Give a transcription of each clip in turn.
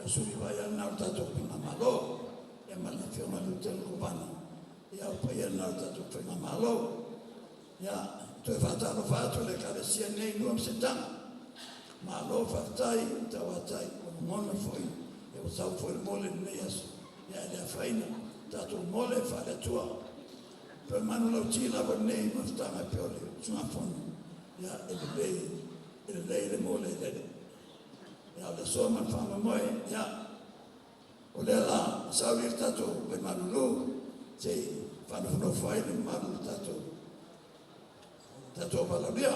O suli vaaia lena o le tatou Faigamalo ma le Afioga i le Lutena Kovana, ia o paia lena o le tatou Faigamalo. Ia, e toe faatalofa atu i le Ekalesia nei i Nuu ma Sataga, malo faafetai le tauatai. Ua lagona foi ua sau foi le mole i lenei aso, ae le afaina, tatou mole faale-Atua. E pei o le manulauti lava o lenei mafutaga e pei o le usugafono, ia e lelei, e lelei le mole i le Alii. A o le aso ma le faamoemoe, ia o lea o le a sauni le tatou vai malulu se i faanofonofo ai le mamalu o le tatou valaaulia.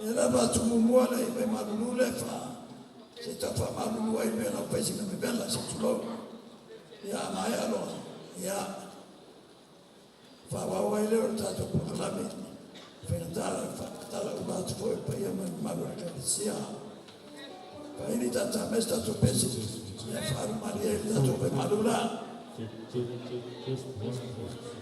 E lava atu muamua le vai malulu lea se i tau faamalulu ai i le mea o le a fai sina vevela se i tulou. Ia a maea loa, ia faaauau ai lea o le tatou polokalame. E faigata le faatala uma atu foi i le paia ma le mamalu o le Ekalesia. Faaili tata mai se tatou pese ia faaalu malie ai le tatou vai malulu la. Test, test, test. Test, test.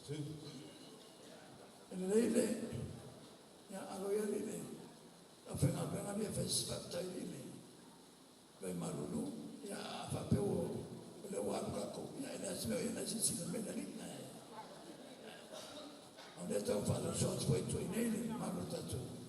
Two. E lelei le, ia, alo ia le aufaigaluega ia fai se faafetai i le Vaimalulu. Ia, a faapea ua o lea ua alu tatou, ia e leai se mea o i ai, o la e silasila mai le Alii. Ae o lea e tau faasoaso atu foi i inei le mamalu o le tatou.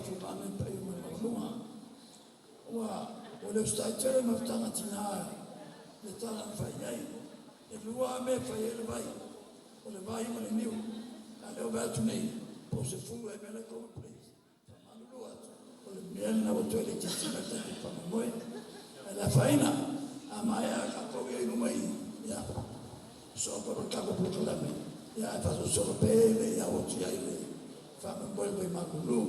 afioaga i le paia ma le maualuga. Ua ua le usitai tele le mafutaga a tina i le tala na fai i ai, e lua lava mea e fai ai le vai, o le vai ma le niu. A o lea ua vaai atu nei, po o se fulu ea i le mea la e i Kona Place. E faamalulu atu, o le mea lena ua toe laitiiti mai le tatou faamoemoe. Ae le afaina, a maea tatou ia i luma i i, ia, sosoo atu ai ma le tatou polokalame, ae faasolosolo pea e le i au atu i ai le faamoemoe o le vaimalu.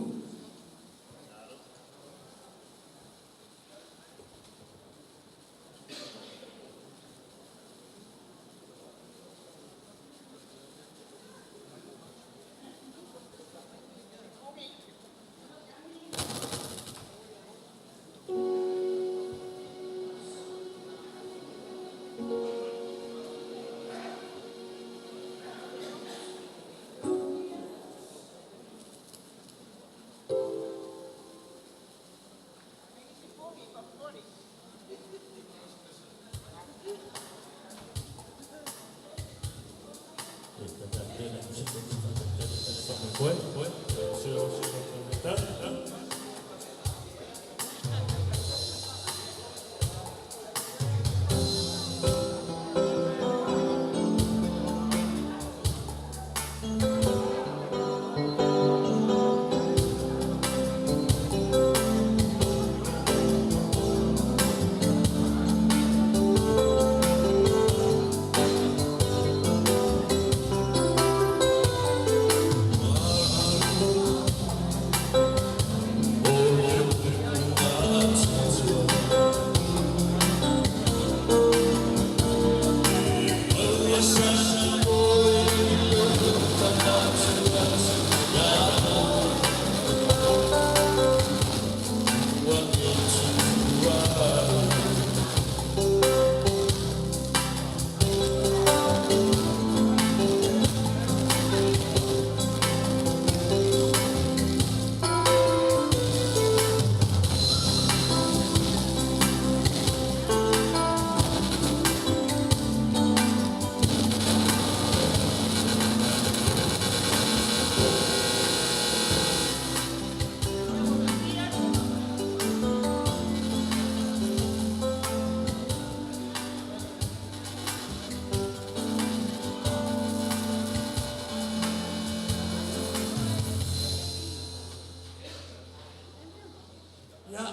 Ia,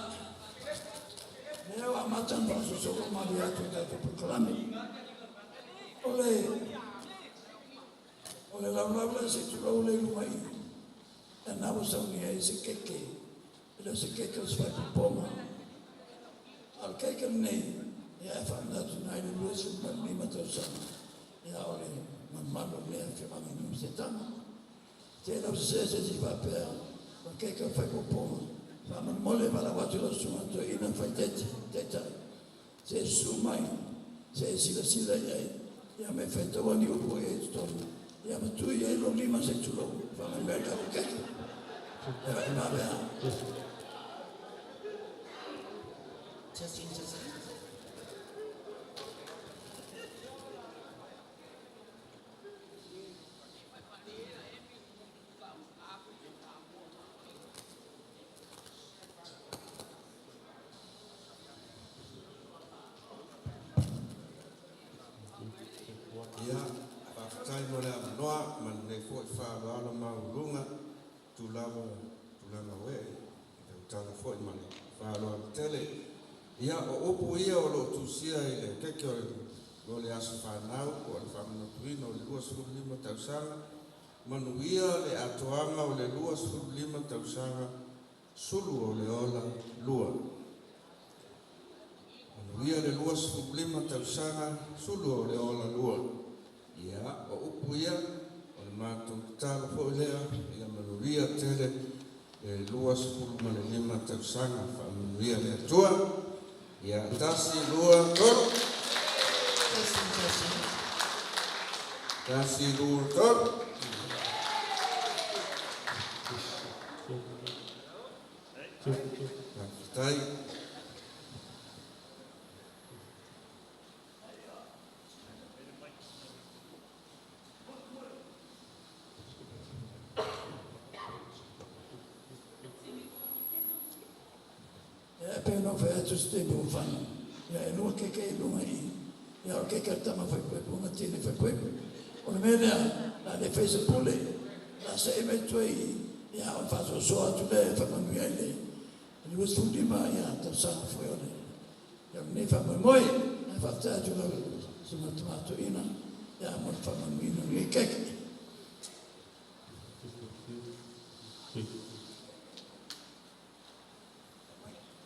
lea ua amata ona faasolosolo malie atu i le tatou polokalame. O le o le laulau lea se i tulou lea i luma i i, lena ua sauni ai se keke, e le o se keke o se faaipoipoga. A o le keke lenei, ia e faamanatuina ai le 25 tausaga ia o le mamalu o lenei afioaga i Nuumasetanga. Te lau sese se isi faapea o le keke o le faaipoipoga. Faamolemole e valaau atu i lau susuga i le toeaina faitete, taitai, se i susu mai, se i silasila i ai, ia ma e faitaua ni upu o i ai i totonu, ia ma tui ai lou lima se i tulou, faamolemole le tatou keke. E vave a. Testing, testing. Ia, faafetai mo le avanoa ma lenei foi faaaloalo maualuga tulaga tulaga o ee i le tautala foi ma le faaaloalo tele. Ia, o upu ia o lo o tusia i le keke o le, o le aso fanau po o le faamanatuina o le 25 tausaga, manuia le atoaga o le 25 tausaga, sulu o le ola lua. Manuia le 25 tausaga, sulu o le ola lua. Ia, o upu ia, o le matou tatalo foi lea, ia manuia tele le 25 tausaga, faamanuia le Atua. Ia, tasi, lua, tolu. Testing, testing. Tasi, lua, tolu. Faafetai. pei ona ou fai atu i se taimi ua fano, ia e lua keke i luga i i, ia o le keke a le tama faipaipa ma teine faipaipa. O le mea lea, o le a le faia se pule, o le a se'e mai tua i i, ia ona faasoasoa atu lea e faamanuia ai le 25 ia tausaga foi o le ia lenei faamoemoe. Ae faafetai atu i lau Susuga i le Tama Toeaina ia mo le faamanuiaina o lenei keke.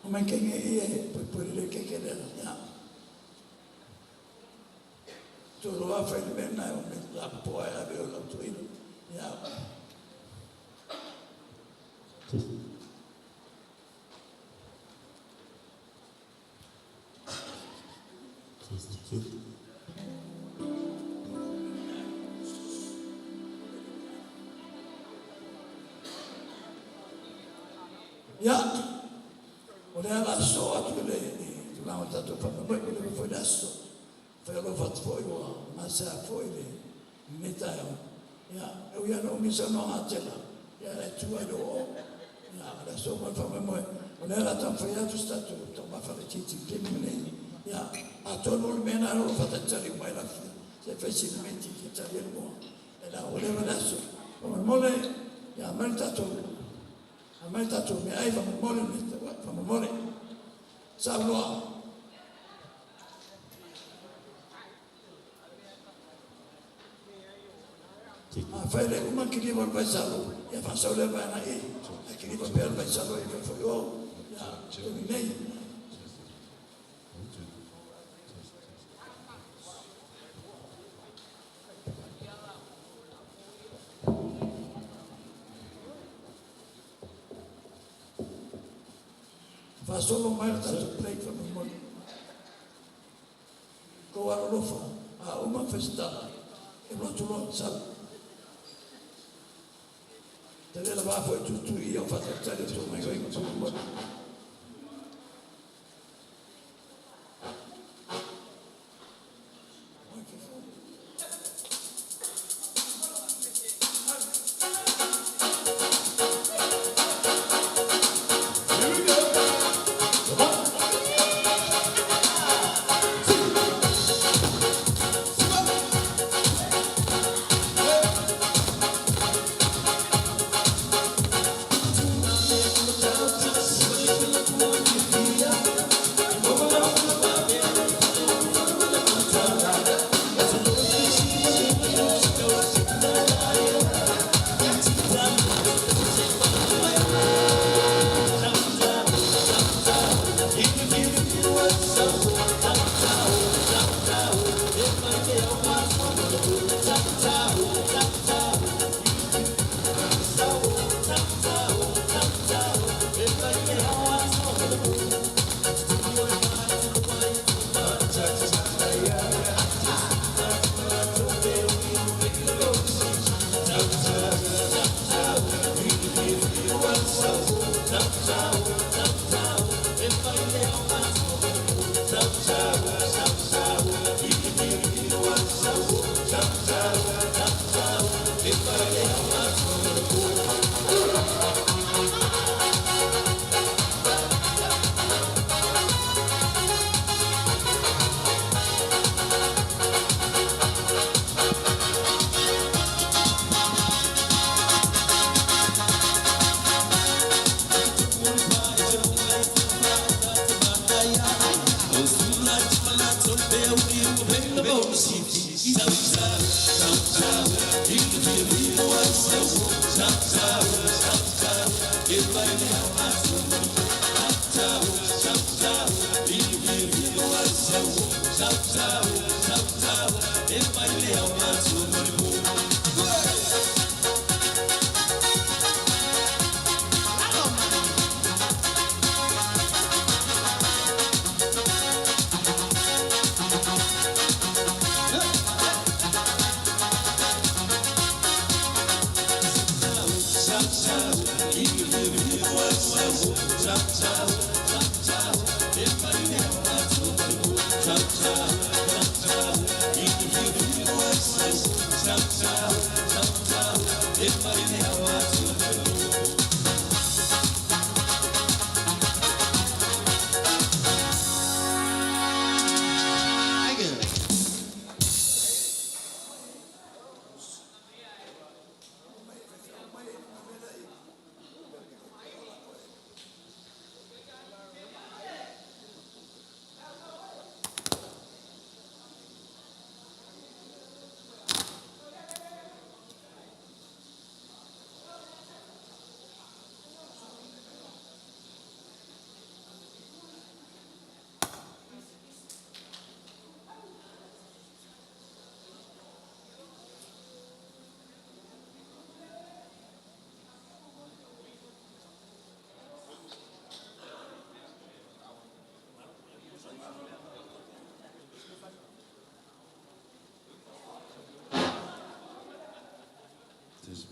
Aumai kege ia e poipoi lelei le keke lea. Ia. Tuuloa fai le mea lena e omai lapopoa ai ave i o i lau toeaina. Ia. Ia, o lea o le a sosoo atu i le tulaga o le tatou faamoemoe, ua leva foi le aso. E fealofa atu foi ua gasea foi lenei taeao. Ia, e ui lava ina umi le saunoaga a Tela, ia o la e tu lava i lou oo. Ia, o le aso ma le faamoemoe, o lea o le a taumafai atu se tatou taumafa laitiiti i le taimi lenei. Ia, atonu o le mea lena o lo o faatalitali uma ai se i fai sina mea itiiti e tali ai le moa. Ua leva le aso. Faamolemole, ia aumai le tatou meaai faamolemole, faamolemole. Saunoa. Afai e le uma ona kiliva o le vaisalo, ia faasau lea vaega i i, ae kiliva pea le vaisalo i fafo i o i le taimi nei. Faasolo mai le tatou break faamolemole. Outou alolofa, a uma ona fai se tala, e alu atu loa sau. Tele le va foi tutu i o faatalitali o tou gaioiga faamolemole. Here we go. Come on.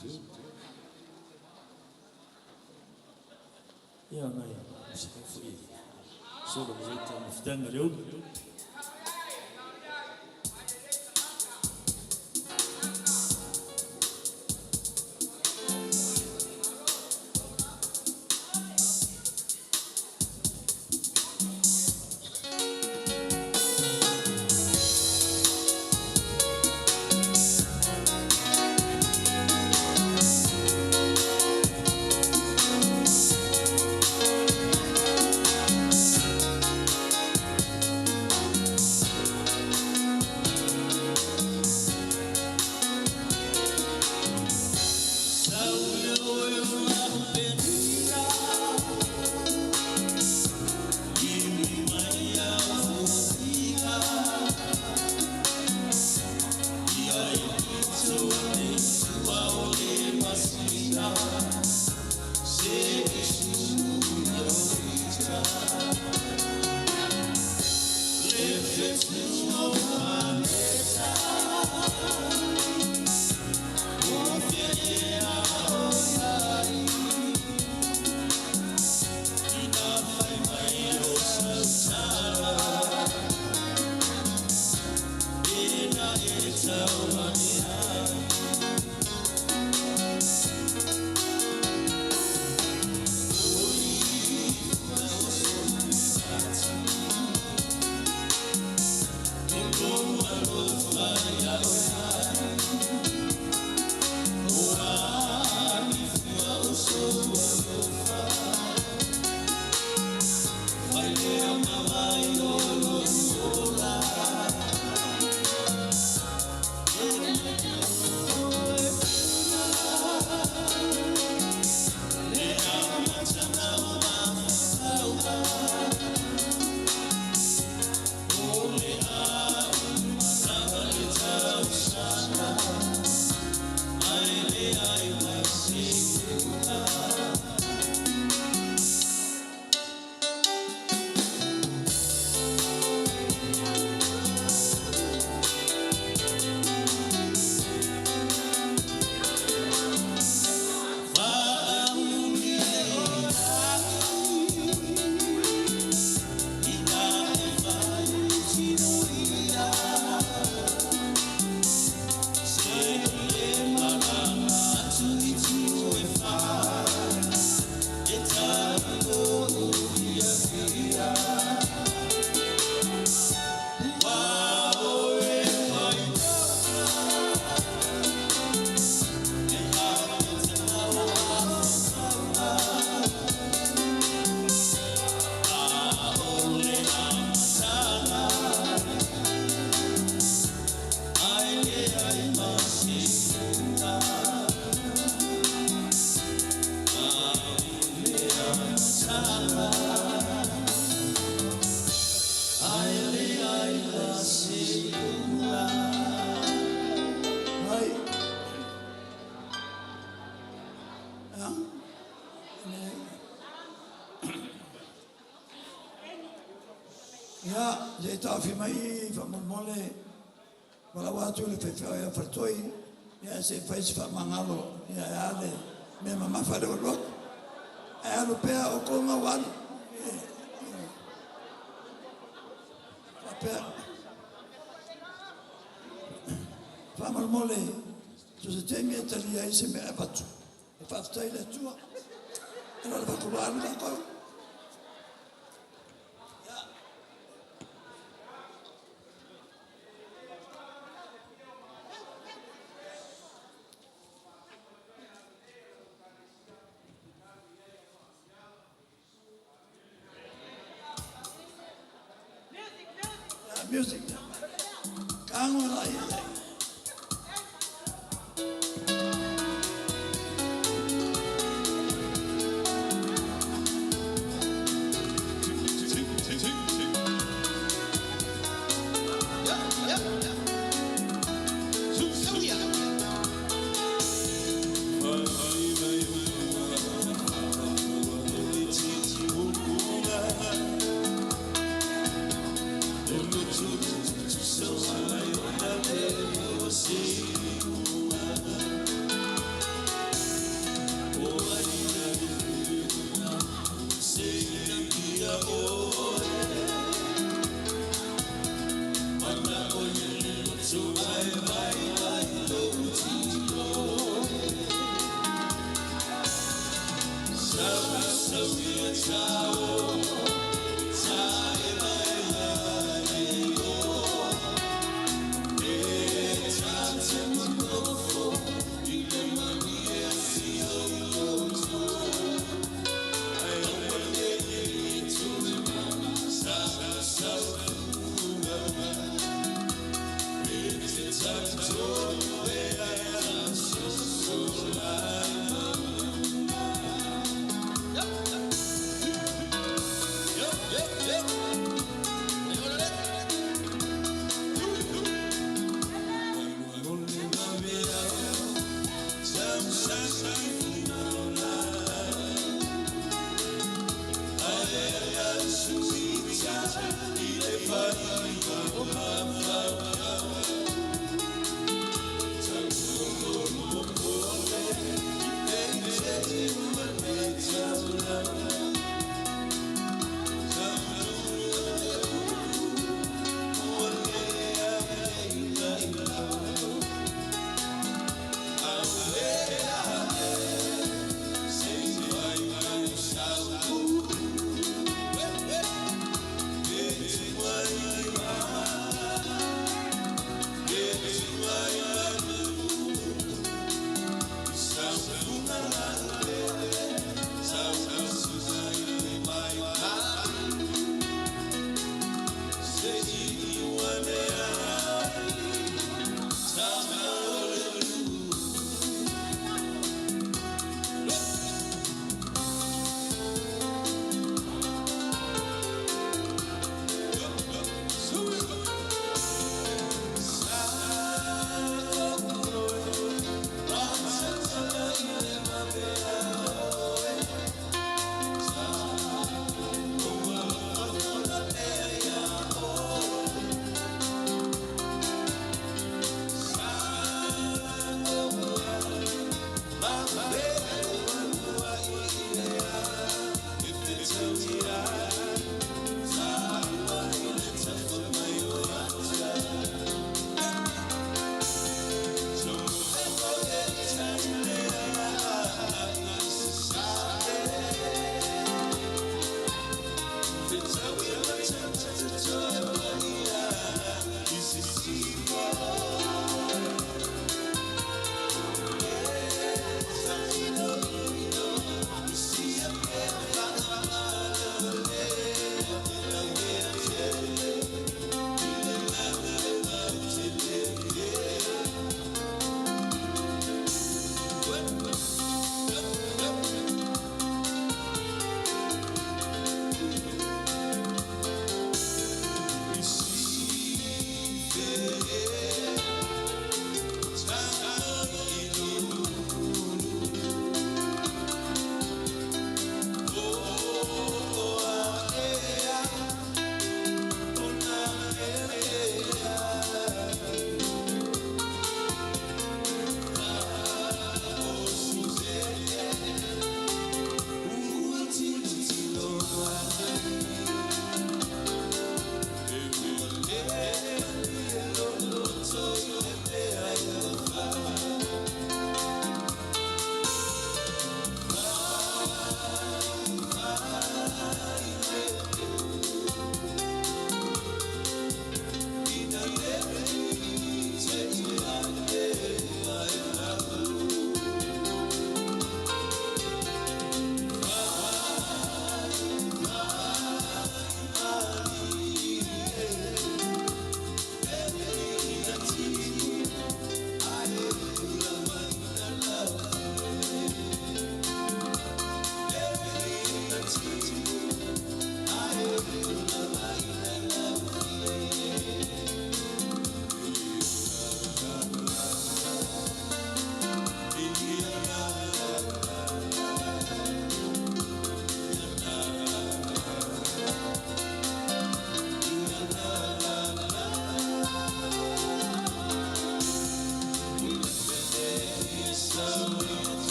two. Ia nai musika foi solo mo sei taumafitaga le ulu. Ai. Ia. Ia, se i taofi mai faamolemole, valaau atu i le faifeau ia Faletoi, ia se i fai se faamagalo, ia e a le mea mamafa lea ua alu atu. Ae alu pea o outou na ua alu. Faapea. Faamolemole, so se taimi e talia ai se mea e avatu. E faafetai i le Atua. E na o le avatu loa alu tatou. Music. Kago la ia. Two, two, two, two. Two, two.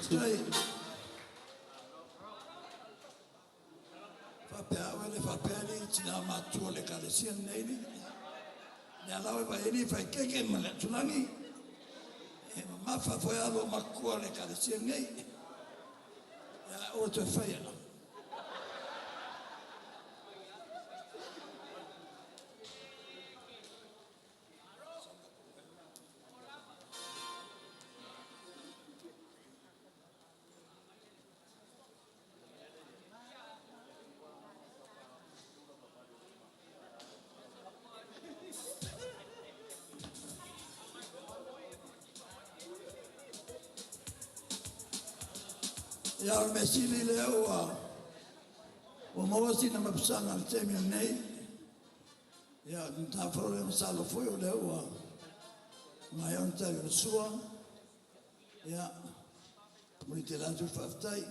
Faafetai. Faapea au e le faapea alii tina matutua o le Ekalesia lenei alii. Lea lava e vaai alii faikeke ma le atulagi. E mamafa foi alu o matua o le Ekalesia lenei. Ia aua toe faia. Ia o le mea sili lea ua ua maua sina mapusaga i le taimi lenei. Ia o le matafolo lea masalo foi o lea ua maea ona tali o le sua. Ia, momoli tele atu le faafetai.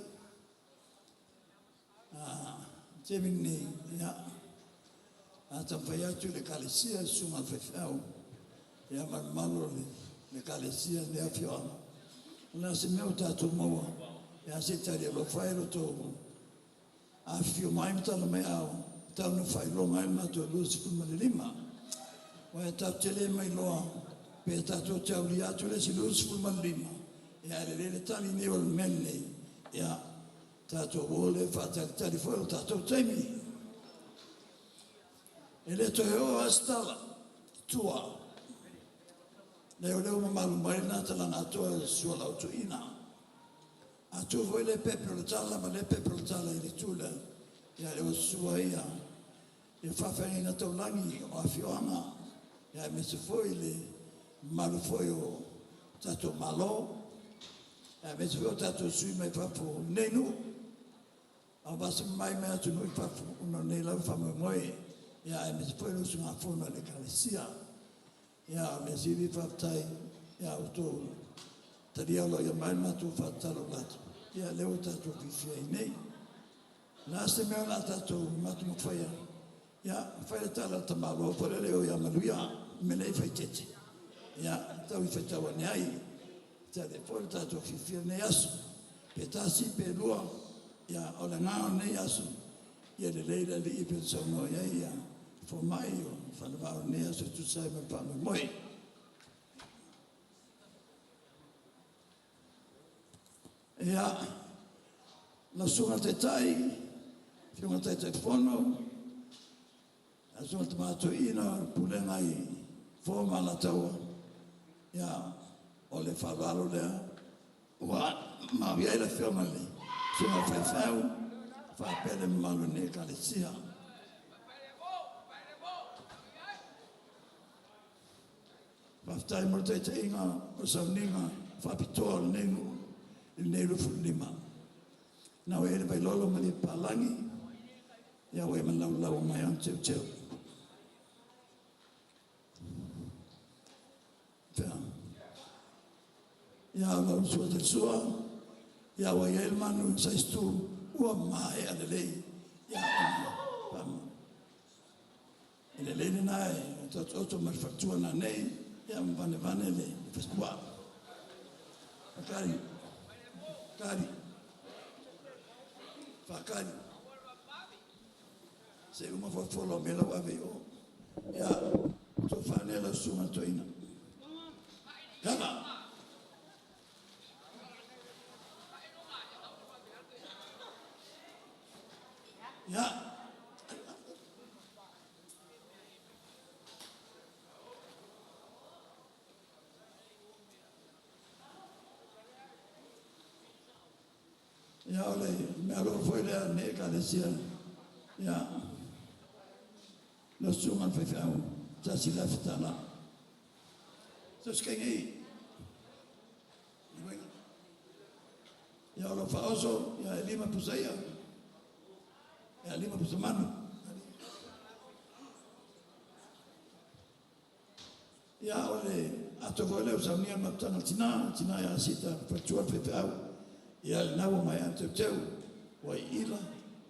Le taimi lenei, ia, a taumafai atu le Ekalesia, le susuga i le faifeau, ia ma le mamalu o le Ekalesia i lenei afioaga, o le a se mea ua tatou maua, ia se i tali alofa ai lo outou afifio mai ma tala mai ao, tau ina faailoga ai le matou 25. Aua e tatou te le mailoa pe tatou te aulia atu le isi 25, ia ae lelei le tali nei o le mea lenei, ia tatou o lea e faatalitali foi lo tatou taimi. E le toe oo lava se tala i tua. Leai o lea ua mamalu mai lena talaga atoa i le susu o lau toeaina. A tu foi lea pepe o le tala ma lea pepe o le tala i le itu lea, ia lea ua susu ai ia faafeagaiga taulagi o afioaga, ia aemaise foi le mamalu foi o tatou Malo, aemaise foi o tatou sui mai fafo o lenei nuu, auvasa mai mai atunuu i fafo, ona o lenei lava faamoemoe, ia aemaise foi le usugafono a le Ekalesia. Ia, o le mea sili faafetai ia outou talia aloaia mai le matou faatatalo atu, ia lea ua tatou fiafia ai nei. O le a se mea o le a tatou matumafaia? Ia, fai le tala a le tamaloa foi lele o ia manuia, mea nei fai tete. Ia, tau i faitau ane ai. Tali foi le tatou fiafia lenei aso. Pe tasi pe lua, ia o le agaga o lenei aso, ia lelei le Alii e pei ona saunoa i ai ia fomai o Falevaao i lenei aso e tusa ai ma le faamoemoe. Ia, lau Susuga i le Taitai, Afioga i le Taitaifono, lau Susuga i le Tama Toeaina o le Pulega i Fofo ma Alataua, ia, o le faaaloalo lea ua maui ai le afioga i le Susuga i le Faifeau faapea le mamalu o lenei Ekalesia. Faafetai mo le taitaiga o le sauniga faapitoa o lenei nuu i lenei 25. Na ua i ai le Vailolo ma le Papalagi, ia ua e malaulau ua maea ona teuteu. Ia lau Sua Sua, ia ua i ai le manu size 2, ua maea lelei. Ia, e lelei lena e otooto ma le faletua nanei, ia ma vanevane le faletua. Fakali, kali, fakali. Se uma folafolo o mea lau ave i o. Ia, tofa lea lau susuga i le toeaina. Kala! Ia. Ia o le mea alofa foi lea a lenei Ekalesia. Ia, lau susuga i le faifeau, $1,000. So se kai Ia o lo faaoso, ia e lima pusa ia. Ia lima pusa manu. Ia o le ato foi lea ua saunia le mafutaga a le tina, le tina ia Sita faletua le faifeau. Ia lena ua maea ona teuteu, ua iila,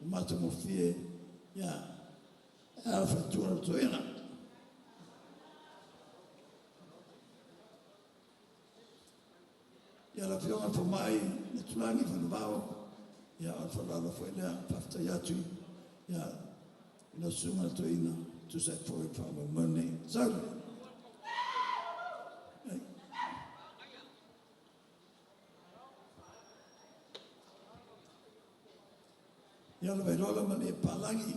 ua matagofie, ia e a le faletua o le toeaina. Ia lau Afioga i le Fomai Letulagi Fanuvao, ia o le faaaloalo foi lea, faafetai atu ia i lau Susuga i le Toeaina e tusa ai foi o le faamoemoe lenei. Saole. Ia le Vailola ma le Papalagi,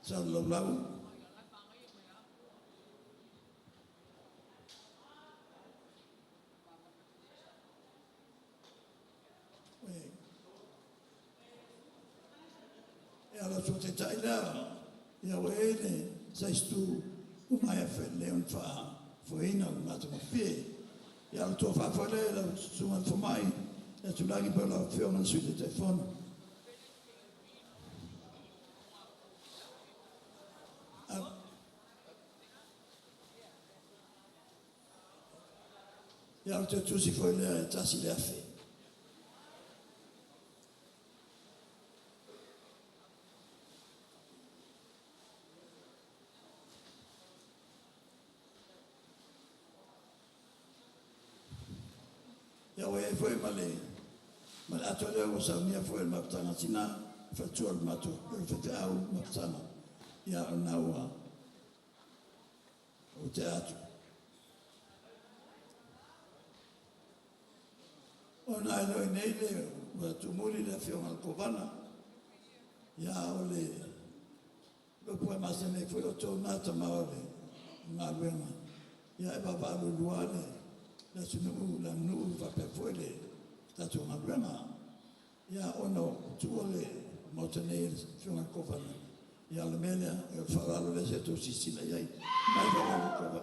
Sa Lelaulau. Ia o lau Sui Taitai lea, ia ua i ai le size 2 ua maea foi lelei ona faafoeina le matagofie. Ia o le tofa foi lea i lau Susuga i le Fomai Letulagi po o lau Afioga i le Sui Taitaifono. Ia o le toe tusi foi lea e $1,000. Ia ua i ai foi ma le ma le ato lea ua saunia foi e le Mafutaga a Tina, faletua o le matou faifeau Mafutaga. Ia o lena ua tea atu. Ona e le o i inei le ua tuumuli le afioga i le Kovana, ia o le upu e masani ai foi outou na tama o le galuega, ia e vaavaalua lava le atunuu, le aganuu faapea foi le tatou galuega. Ia ona ua tuua le Maota nei e le Afioga i le Kovana, ia o le mea lea, o le faaaloalo lea se i outou silasila i ai. Ma le faaaloalo lava.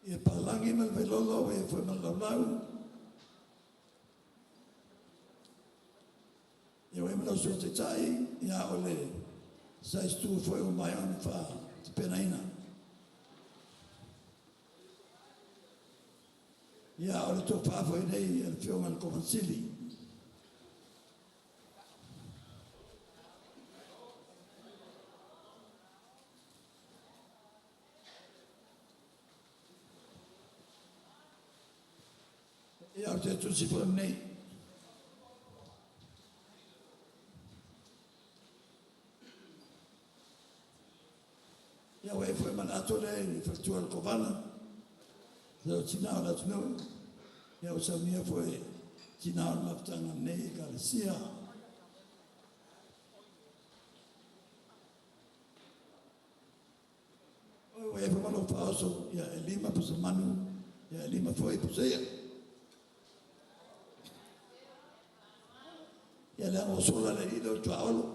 Ia Papalagi ma le Vailolo ua i ai foi ma le Laulau. Ia ua i ai ma lau Susuga i le Taitai, ia o le size 2 foi ua maea ona tapenaina. Ia o le tofa foi nei a le Afioga i le Kovana Sili. Ia, o le tusi foi lenei. Ia, ua i ai foi ma le ato lea i le faletua o le Kovana, le tina o le atunuu. Ia, ua saunia foi e tina o le mafutaga a lenei Ekalesia. Ua i ai foi ma lou faaoso, ia e 5 pusa manu, ia e 5 foi pusa i'a. Ia leaga ua sola le alii lea o le tuaolo.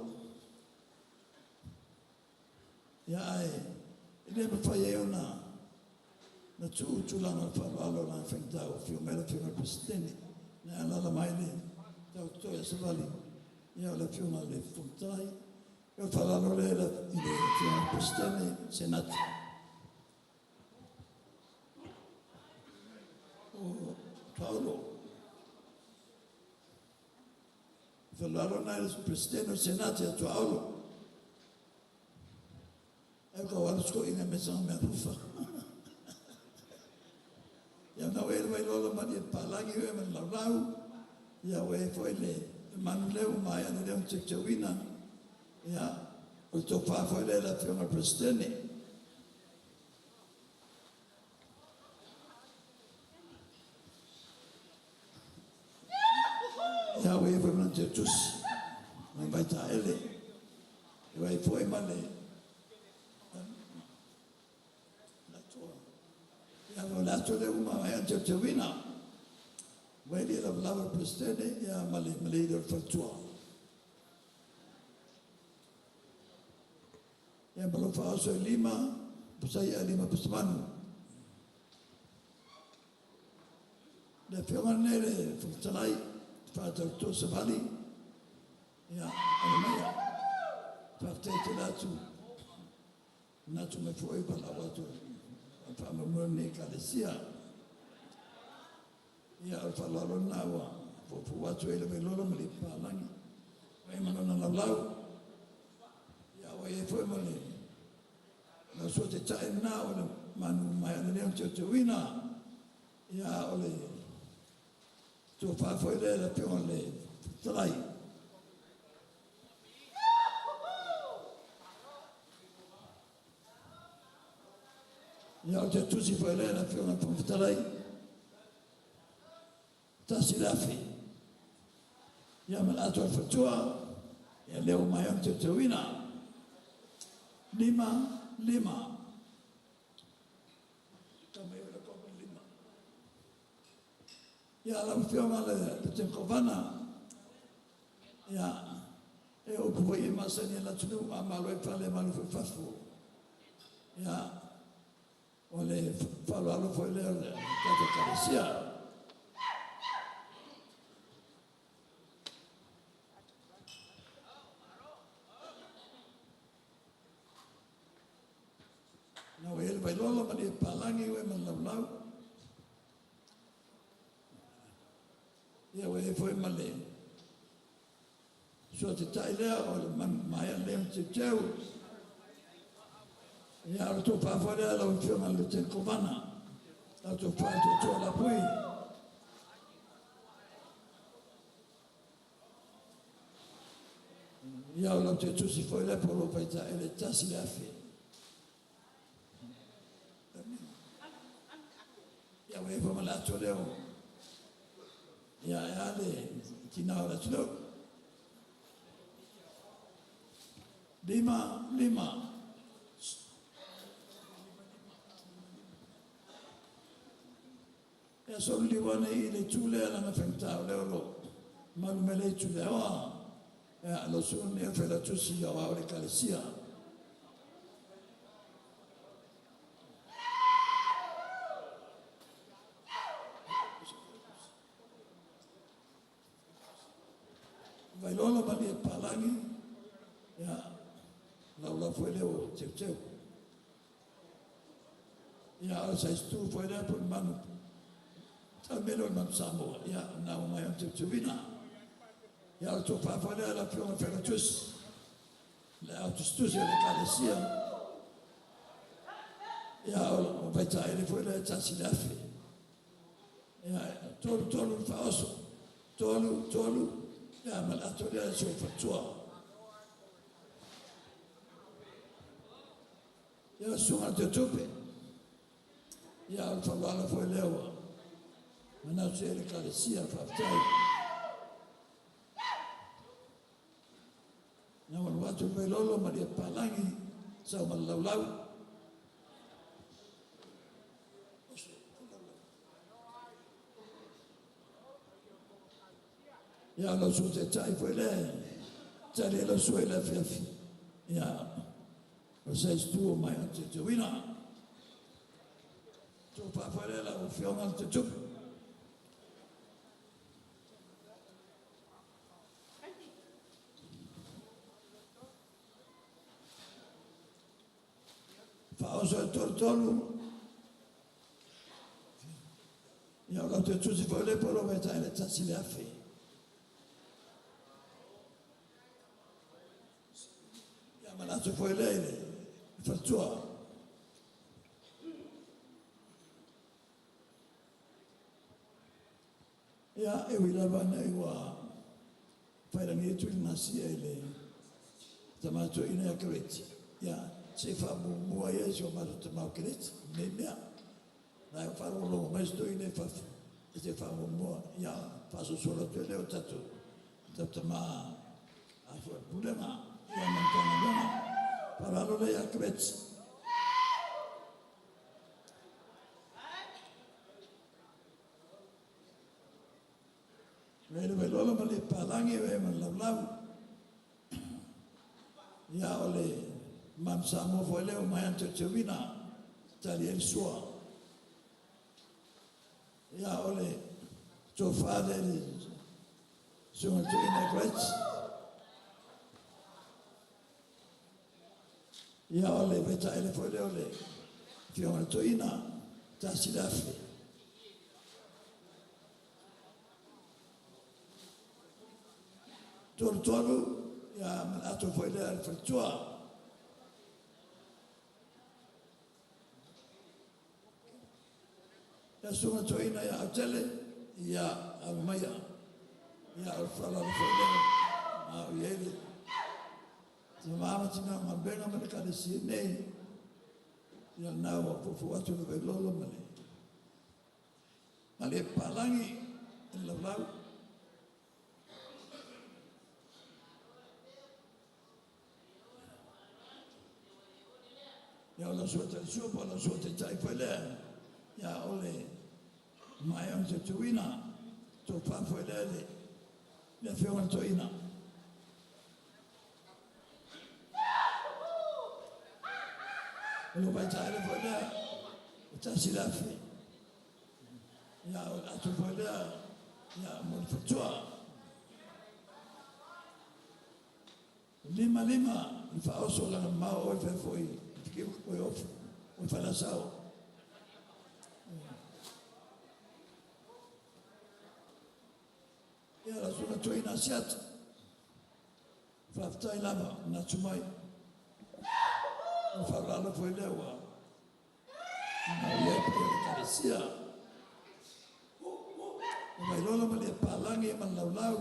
Ia ae e le mafai ai ona na tuu tulaga o le faaaloalo leaga e faigata ua afio mai le Afioga i le Peresetene. Na e alaala mai le tautoto ia Savali, ia o le Afioga i le Fofoga Fetalai. Ia o le faaaloalo lea i le Afioga i le Peresetene o le Senate. O Paolo. Faaaloalo lena i le Peresetene o le Senate ia Tuaolo. Ai ua alu si toeaina e aumai sana meaalofa. Ia na ua i ai le Vailola ma le Papalagi oe ma le Laulau. Ia ua i ai foi le manu lea ua maea lelei ona teuteuina. Ia, o le tofa foi lea i le Afioga i le Peresetene. Ia ua i ai foi ma lana teutusi, ma le vaitaele. Ua i ai foi ma le Ia o le ato lea ua maea ona teuteuina. Ua i ai lavalava le Peresetene ia ma le maleile o le faletua. Ia ma lou faaoso e 5 pusa i'a 5 pusa manu. Le afioga lenei le Fofoga Fetalai, faatauto Savali, ia alo maia. Faafetai tele atu, manatu mai foi valaau atu o le faamoemoe o lenei Ekalesia. Ia o le faaaloalo lena ua foufou atu ai le Vailola ma le Ipalagi. Ua ma lona laulau. Ia ua i ai foi ma le lau sua taitai lena o le manu mai le leo teuteuina. Ia o le tofa foi lea le afioga i le Fetalai. Ia o te tusi foi lea le afioga i le Fofoga Fetalai. 1,000. Ia ma le ato a le faletua. Ia lea ua maea ona teuteuina. 5, 5. Tau mai o le kopa 5. Ia lau afioga le Letene Kovana. Ia e upu foi e masani e le atunuu a malo i fale malo foi i fafo. Ia o le faaaloalo foi lea o le tatou Ekalesia. Na ua i ai le Vailolo ma le Palagi ua e ma le laulau. Ia ua i ai foi ma le sua taitai lea o le manu maea lea o teuteu. Ia o le tofa foi lea lau afioga i le Lieutenant Kovana. Lau tofa i le tootoo Lapui. Ia o lau tusi foi lea po o lou faitaele 1,000. Ia ua i ai foi ma le ato lea o ia e a le tina o le atunuu. 5, 5. Ia soli liuana i le itu lea leaga e faigata o lea o lo o malu mai le itu lea. Ia, lau susuga lenei o le Failautusi Aoao o le Ekalesia. Vailola ma le Palagi, ia, laulau foi lea o teuteu. Ia, o sa itu foi lea po o le manu, tau mele o le manu Samoa, ia, na ua mai o teuteuina. Ia, o le tofa foi lea la afioga i le Failautusi, le au tusitusi o le Ekalesia. Ia, o vaitaele foi lea 1,000. Ia, 3, 3 le faaoso. 3, 3, ia ma le ato lea si ou faletua. Ia, o susuga i le Teutupe. Ia, o le faaaloalo foi lea ua manatu i ai le Ekalesia, faafetai. Na ua alu atu le Vailolo ma le Palagi, sau ma le laulau. Ia, lau sua taitai foi lea, tali ai lau sua i le afiafi. Ia, o sa itu o mai o teuteuina. Tofa foi lea lau afioga i le Teutupe. Faaoso e 3, 3. Ia, o lau tusi foi lea po o lau vaitaele 1,000. Ia, ma le ato foi lea i le faletua. Ia, e ui lava ina ua failagi atu le gasia i le tama toeaina ia Kereti. Ia, se i faamuamua ia i si o matou tama o Kereti, nei mea. Na e faalogologo mai si toeaina i fafo, e te faamuamua, ia faasoasoa atu e lea o tatou tama a foi pulega, ia ma le Matagaluega. Faaaloalo lea ia Kereti. Ua le Vailola ma le Palagi ua e ma le laulau. Ia o le manu Samoa foi lea ua mai ana teuteuina, tali ai le sua. Ia o le tofa lea i le susuga i le toeaina Grace. Ia o le vaitaele foi lea o le afioga i le toeaina, 1,000. 3, 3. Ia, ma le ato foi lea le faletua. Ia susuga toeaina ia Autele, ia alo maia. Ia o le faaaloalo foi lea a o i ai le tama ma tina o galuega ma le Ekalesia nei. Ia lena ua foufou atu le Vailolo ma le papalagi i le laulau. Ia o lau susuga Talisua po o lau susuga Taitai foi lea, ia o le maea o le tautuina, tofa foi lea i le afioga i le toeaina. O lou vaitaele foi lea, e 1,000. Ia o le ato foi lea, ia mo le faletua. 5 5 le faaoso leaga mamao oe fai foi i oe ofu o Faleasao. Ia lau susuga Toeaina Asiata, faafetai lava manatu mai. O le faaaloalo foi lea ua i ai paia o le Ekalesia. O Vailola ma le Papalagi ma le Laulau.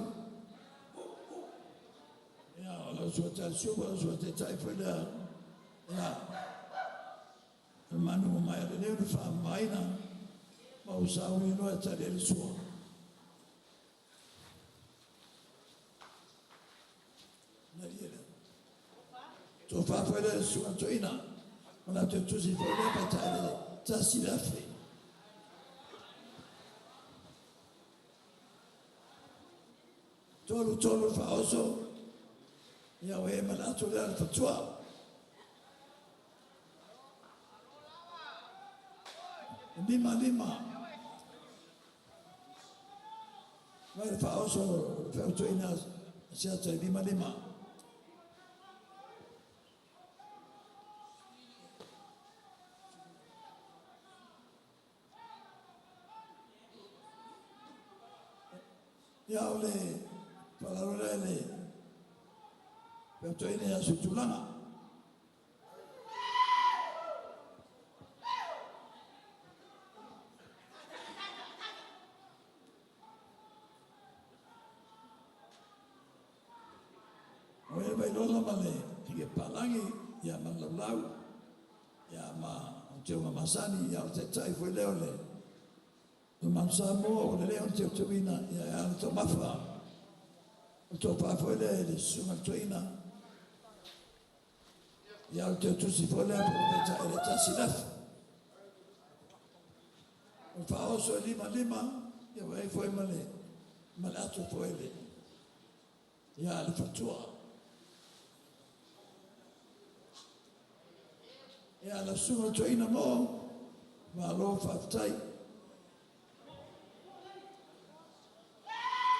Ia, o lau susuga Talesua po o lau susuga Taitai foi lea. Ia, o le manu ua maea lelei ona faamamaina ma ua sauni loa e tali ai le sua. Tofa foi lea susuga toeaina, o le a toe tusi foi lea vaitaele 1,000. 3 3 le faaoso, ia ua i ai ma le ato lea le faletua. 5 5 Vai le faaoso o le feau toeaina Asiata e 5 5. Ia o le faaaloalo lea i le feau toeaina ia Suitulaga. O e Vailola ma le Papalagi, ia ma le Laulau, ia ma o Teuga Masani, ia o le taitai foi lea o le Manu Samoa ua lelei ona teuteuina, ia e ala taumafa. O le tofa foi lea i le susuga i le toeaina, ia o le teutusi foi lea po o le taitai le 1,000. O le faaoso e 5 5, ia ua i ai foi ma le ato foi le ia le faletua. Ia lau susuga i le toeaina mo, malo faafetai.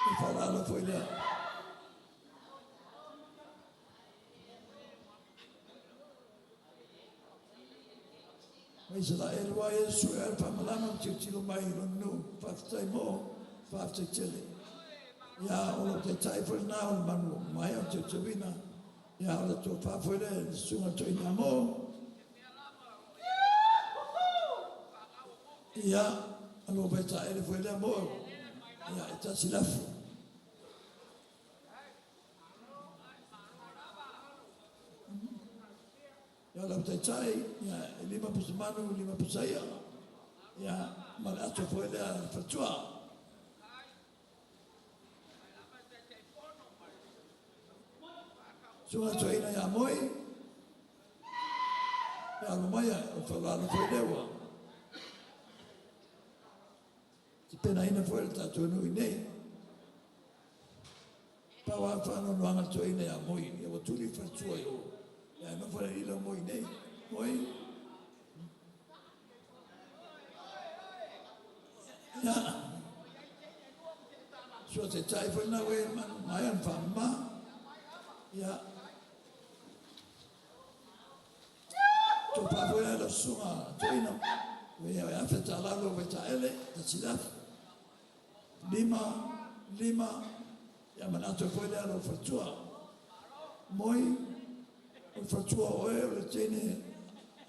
O le faaaloalo foi lea. Ma Isaraelu a Iesu e ale faamalama ma tilotilo mai i lona nuu. Faafetai mo, faafetai tele. Ia, o lou taitai foi lena o le manu maea o le teuteuina. Ia, o le tofa foi lea i le susuga i le toeaina mo. Ia, o lou vaitaele foi lea mo. Ia, e 1,000. Ia lau taitai, ia, e 5 pusa manu, 5 pusa ia. Ia, ma le ato foi lea le faletua. Susuga toeaina ia Moi, ia alo mai o le faaaloalo foi lea ua tapenaina foi le tatou nuu i nei. Pau lava le faanoanoaga le toeaina ia Moi, ia ua tuli le faletua i o. Ia ae nofo le alii lea o Moi nei. Moi. Ia. Sua taitai foi lena ua i ai maea ona faamama. Ia. Tofa foi lea lau susuga toeaina. Ua i ai $1,000 lou vaitaele, 1,000. 5, 5, ia ma le ato foi lea lou faletua. Moi, o le faletua o oe o le teine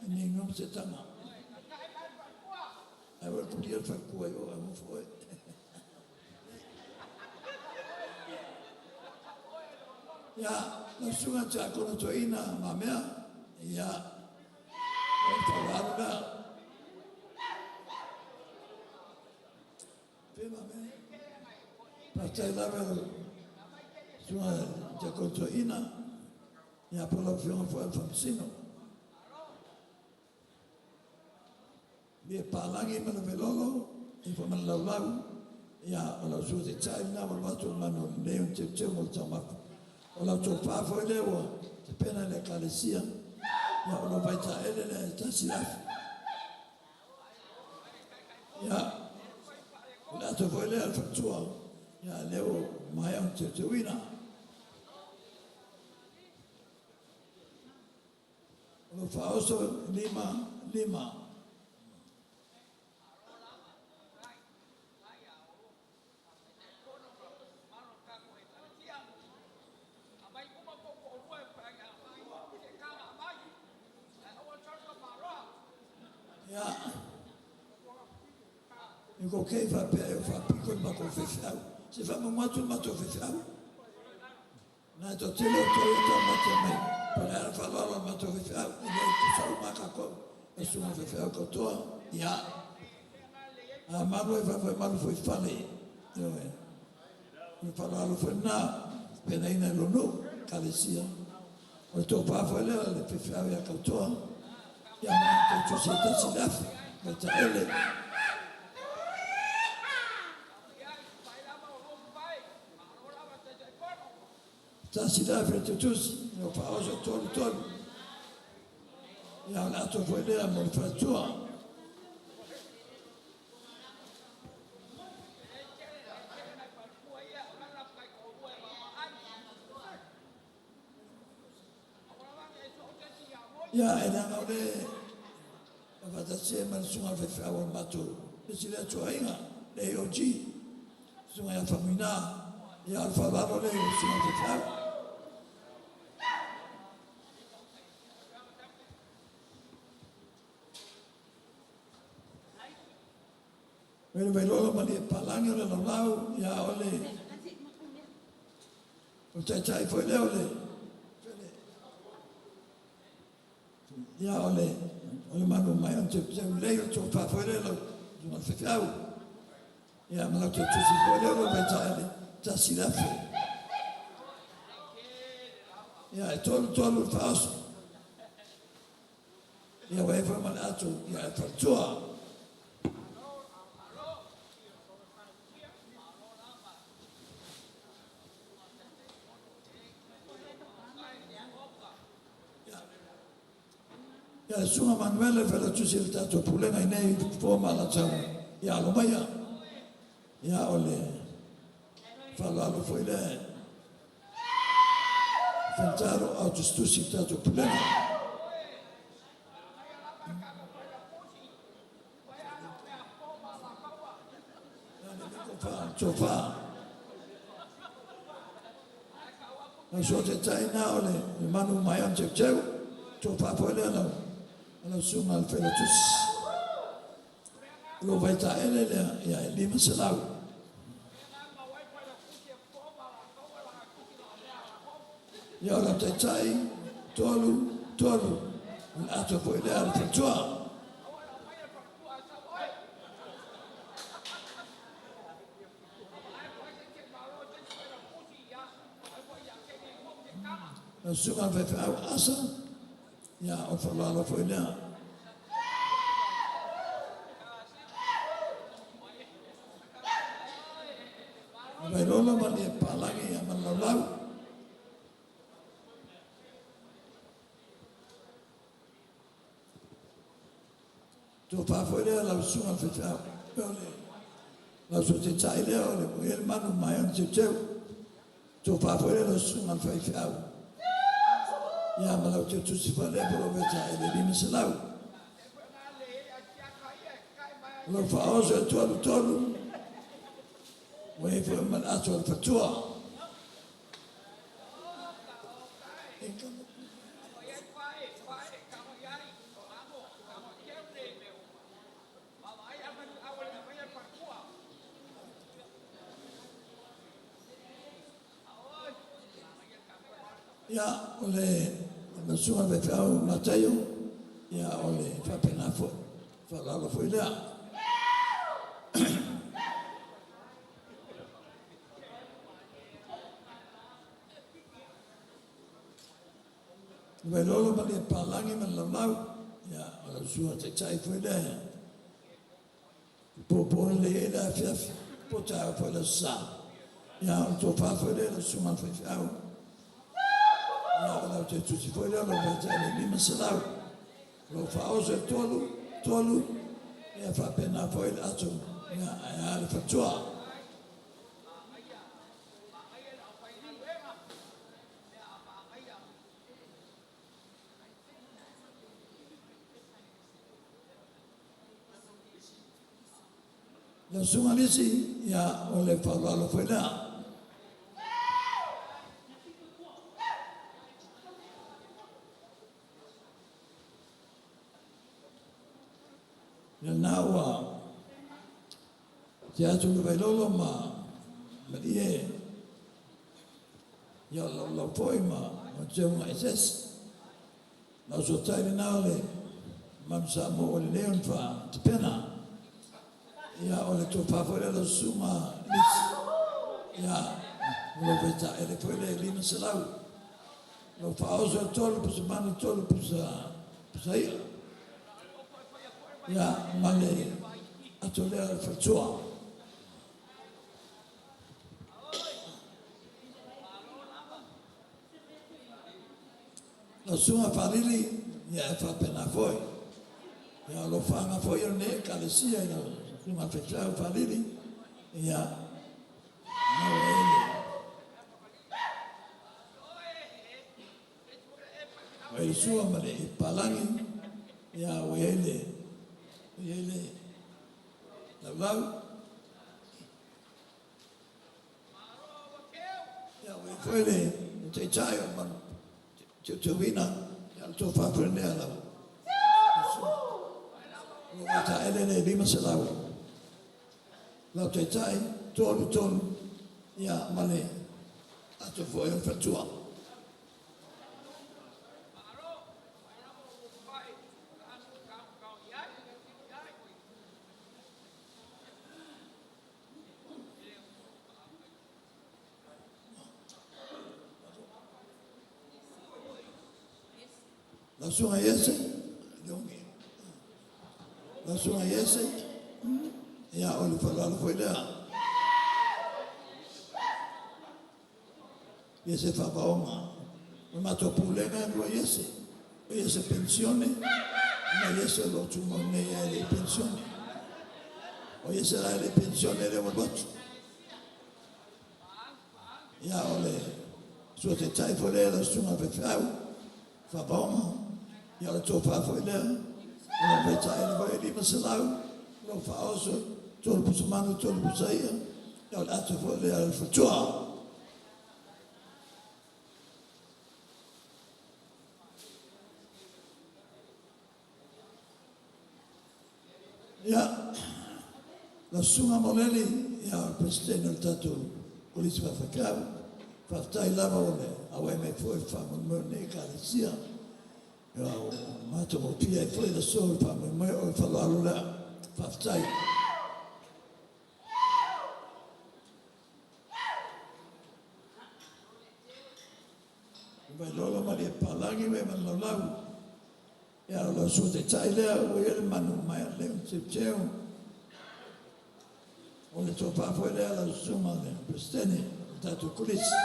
e nei igoa ma se tama. Ae ua tulia le faletua i o ae nofo oe. Ia, lau susuga Tiakono Toeaina Mamea, ia, o le faaaloalo lea. Pe Mamea? Faafetai lava i lau susuga Tiakono Toeaina, ia po o lau Afioga foi i le Faamasino. Ia palagi ma le velolo, ia foi ma le laulau, ia o lau sua taitai lena ua alu atu o le manu o lenei o le teuteuga o le taumafa. O lau tofa foi lea ua tapena e le Ekalesia, ia o lau vaitaele lea e 1,000. Ia, o le ato foi lea o le faletua, ia lea ua maea ona teuteuina. O lou faaoso 5, 5. Ia, e ko kei faapea e o faapiko i le matou faifeau. Se faamagu atu le matou faifeau. Na e toatele outou e taumate mai, po o le a le faaaloalo a le matou faifeau, e leai, e tutusa uma lava tatou, lau susuga i le faifeau tautoa, ia, a malu lava i fafo e malu foi i fale, ioe. O le faaaloalo foi lena, tapenaina e lou nuu, ekalesia. O le tofa foi lea a le faifeau ia Tautoa, ia ma le tusi e 1,000, Vaitaele. 1,000 le tutusi, ua faaoso tolu tolu. Ia o le ato foi lea mo le faletua. Ia, e leaga o lea e faatasi ai ma le susuga i le faifeau o le matou le isi lea ituaiga, le AOG, susuga ia Faumuina. Ia, o le faaaloalo lea i lau susuga i le faifeau. O le Vailola ma le Palagi o le laulau, ia o le o taitai foi lea o le ia o le o le manu mai o te lei o te fa foi lea lau le feau. Ia ma lau te tusi foi lea lau vaitaele 1,000. Ia e tolu tolu le faaoso. Ia ua e foi ma le atu ia e faletua. Ia le Susuga Manuele Failautusi o le tatou Pulega i nei Fofo ma Alataua, ia alo maia. Ia o le faaaloalo foi lea e faigata lou au tusitusi i le tatou Pulega. Tofa. Lau sua taitai na o le manu mai on teuteu. Tofa foi lea lau lau susuga le Failautusi. O lou vaitaele lea ia e 500. Ia o lau taitai tolu tolu. O le ato foi lea le faletua. Lau susuga le faifeau Asa, ia o le faaaloalo foi lea. Vailola ma le palagi ia ma le laulau. Tofa foi lea lau susuga le faifeau. O le lau sua taitai lea o le ua i ai le manu mai ona teuteu. Tofa foi lea lau susuga le faifeau. Ia ma lau teutusi foi lea po o lau vaitaele 500. O lau faaoso e tolu tolu. Ua i ai foi ma le ato a le faletua. Ia, o le susuga i le faifeau Mataio, ia o le faapena foi, faaaloalo foi lea. Le Vailolo ma le Papalagi ma le Laulau, ia o lau susuga taitai foi lea e popo lelei ai le afiafi po o taeao foi le Aso Sa. Ia o le tofa foi lea i lau susuga i le faifeau, ia o lau tautusi foi lea o lau vaitaele e 500. O lo o faaoso e tolu, tolu, ia faapena foi le ato, ia ae a le faletua. Lau Susuga Lisi, ia o le faaaloalo foi lea. Ia lena ua tea atu le Vailolo ma Malie, ia o Laulau foi ma Teuga eseese. Lau sotai lena o le Manu Samoa ua lelei ona faatapena. Ia o le tofa foi lea lau Susuga Lisi, ia o lou vaitaele foi lea e 500. Lau faaoso e tolu pusa manu, tolu pusa pusa i'a. Ia ma le ato lea o le faletua. Lau Susuga Faalili, ia e faapena foi. Ia o alofaaga foi o lenei Ekalesia i lau Susuga i le Faifeau Faalili, ia, lena ua i ai le ua i ai le sua ma le papalagi, ia ua i ai le ua i ai le laulau, ia ua i ai foi le taitai o le teuteuina, ia o le tofa foi lenei a lau susuga. O lou vaitaele lea e 500. Lau Taitai, tolu tolu, ia ma le ato foi o le faletua. Lau Susuga Iese, lau Susuga Iese, ia o le faaaloalo foi lea. Iese Faavaoga. O le matou pulega e lua Iese. O Iese penisione ma Iese o lo o tumau nei lava e le i penisione. O Iese la e le i penisione lea ua alu atu. Ia o le Sua Taitai foi lea lau Susuga i le Faifeau Faavaoga, ia o le tofa foi lea, o lau vaitaele foi e 500, o lou faaoso, tolu pusa manu, tolu pusa i'a, ia o le ato foi lea a le faletua. Ia, lau Susuga Moleli, ia o le Peresetene o le tatou Kolisi Faa-Faifeau, faafetai lava ua e auai mai foi i le faamoemoe o lenei Ekalesia. Ia ua matagofie ai foi le aso i le faamoemoe o le faaaloalo lea. Faafetai. Vailolo ma Palagi ma Laulau. Ia o lau Sua Taitai lea ua i ai le manu mai a le teuteu. O le tofa foi lea lau Susuga le Peresetene o le tatou Kolisi.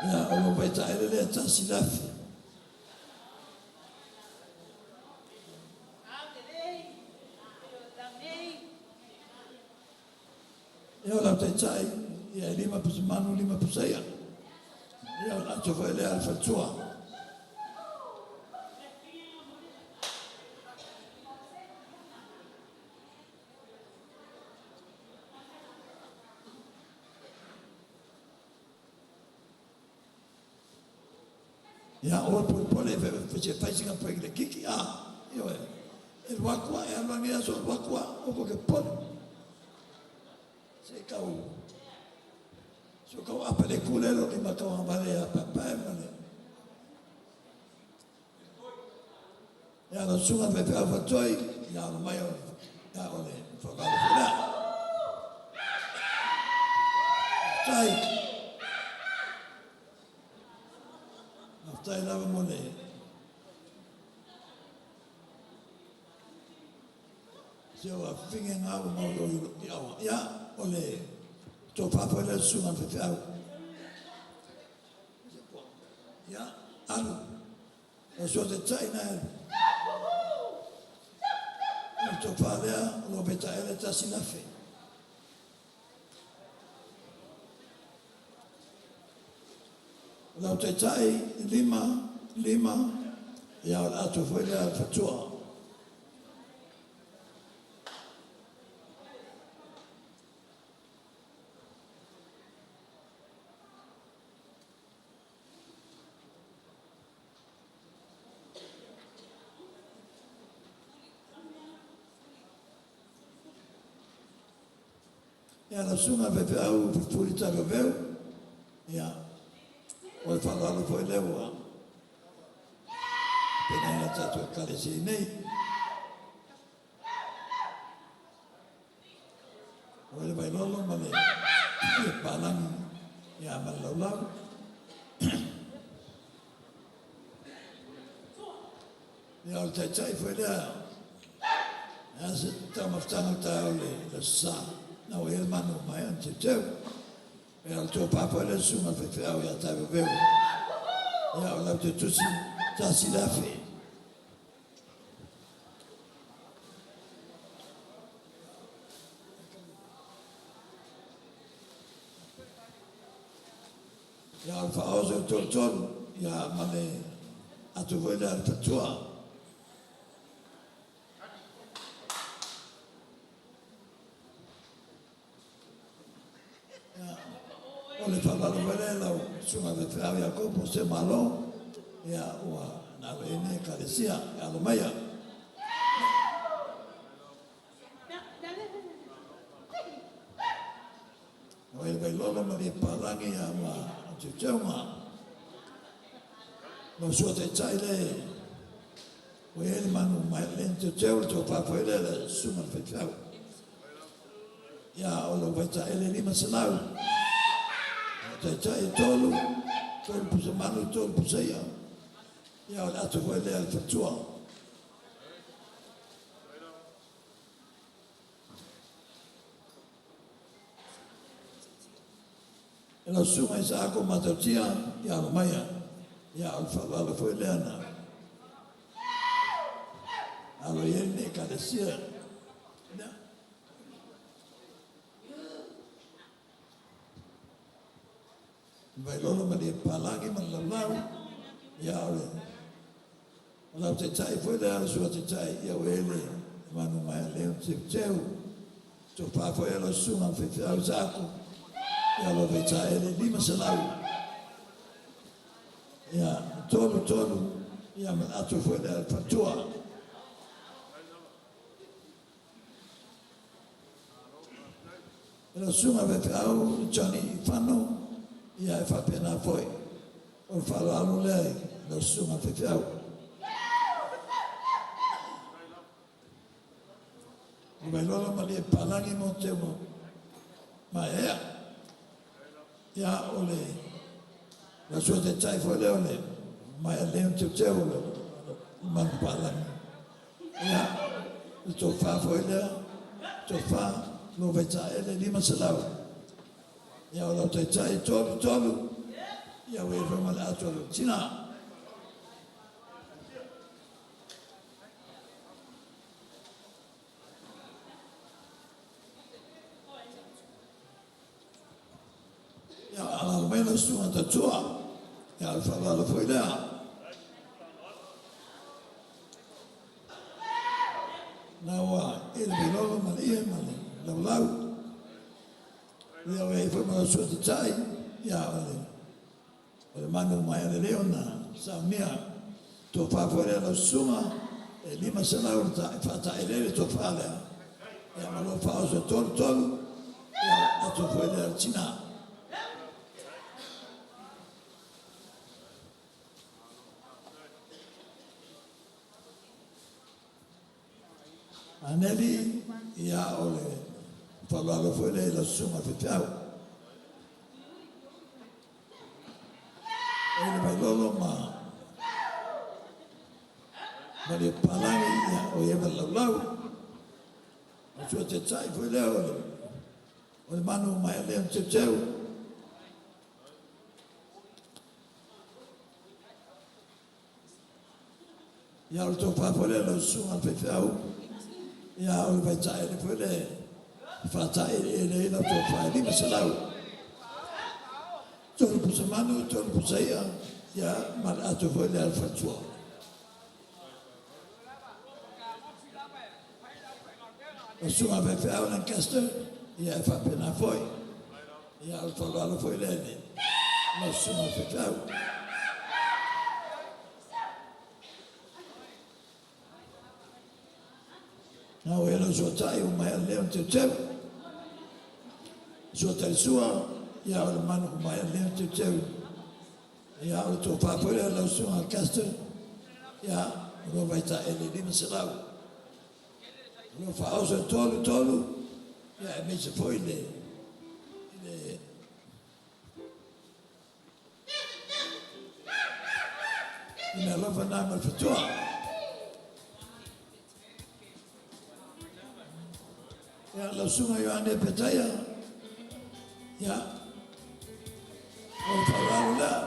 Ia o lou vaitaele lea e tasi le afi. Ia o lau Taitai, ia e lima pusa manu, lima pusa i'a. Ia o le ato foi lea a le faletua. Ia, aua le polepole, se fai sina break laitiiti, a, ioe. E alu atu lava, e alu lava lenei aso alu atu lava, aua tou te popole. Se i tau So kau apa le kule lo ki matau vale a papai ma le. Ia la sunga fe fe afa toi, ia o mai o ia o le whakalo fula. Tai. Tai lava mo le. Se o a finge ngā o mau o i awa. Ia, o le tō whāwhai le sunga fe fe au. Ia, alu. O sua te tai nā alu. O tō whālea, o lo peta ele tasi lafe. O lau taitai, 5, 5, ia o le ato foi lea le fatua. Ia la sunga fe fe au pupuri taka veu. Ia, o le whalalo foi lea ua. Pena ia tātou e kale se nei. O le vai lolo ma le ia palangi ia ma le laulau. Ia o le taitai foi lea. Ia se taumafataga o taeao le le sa. Na o ia le manu mai an te teu. Ia o le tō pāpā le susuga le faifeau ia Taivaveu. Ia o lau te tusi tasi le afe. Ia o le faaoso o tolutolu, ia ma le atu foi lea a le fatua. Ia, o le faaaloalo foi lea i lau Susuga Faifeau Iakopo se Malo, ia ua na alo i ai nei Ekalesia e alo maia. O e Vailolo ma le Palagi ia ma Teuteuga. Lau sua taitai le o i ai le manu mai le Teuteu le tofa foi lea le susuga le faifeau. Ia o lou vaitaele 500. O taitai e tolu, tolu pusa manu, tolu pusa ia. Ia o le ato foi lea le fatua. E lau susuga i sa ako matautia i alo maia, ia o le faaaloalo foi lea na alo i ai lenei Ekalesia. Lea. Vailolo ma le palagi ma le laulau, ia o le o lau taitai foi lea, o le sua taitai, ia ua i ai le manu mai a leo teuteu. Tofa foi e lau susuga le faifeau i Saako, ia lo vaitaele 500. Ia, tolu tolu, ia ma le ato foi lea le faletua. E lau susuga le faifeau Johnny Fano, ia e faapena foi. O le faaaloalo lea i lau susuga le faifeau. O Vailola ma le Palagi mo te ua maea. Ia, o le la sua taitai foi lea o le maea leo teuteu o le manu palagi. Ia, le tofa foi lea, tofa lo vaitaele 500. Ia, o lau taitai tolu tolu, ia ua i foi ma le ato o le tina. Ia, alaala mai lau susuga tautua. Ia, o le faaaloalo foi lea. Na ua i le vailolo ma le ie ma le laulau. Ia, ua i ai foi ma lau susuga taitai. Ia, o le O le manu mai a le leo na saunia. Tofa foi lea lau susuga, e 500 le ta, e faataelele le tofa lea. Ia ma lou faaoso e tolu tolu, ia atu foi lea le tina. Aneli, ia o le faaaloalo foi lea i lau susuga i le faifeau. O le Vailolo ma Malie Papalagi, ia o i ai ma le laulau. O le Sua Taitai foi lea o le manu ua maea lelei ona teuteu. Ia o le tofa foi lea i lau susuga i le faifeau, ia o le vaitaele foi lea e faataeleele ai lau tofa e $500. 3 pusa manu, 3 pusa i'a, ia ma le ato foi lea a le faletua. Lau susuga i le faifeau Lancaster, ia e faapena foi. Ia o le faaaloalo foi lea i lau susuga i le faifeau. Na ua i ai lau suatai ua maea lelei ona teuteu. Sua talisua, ia o le manu ua maea lelei ona teuteu. Ia o le tofa foi lea i lau susuga Custer, ia o lua vaitaele e $500. O lo o faaoso e tolu tolu, ia aemaise foi le le meaalofa lena mai le faletua. Ia, lau Susuga Ioane Petaia, ia, o le faaaloalo lea.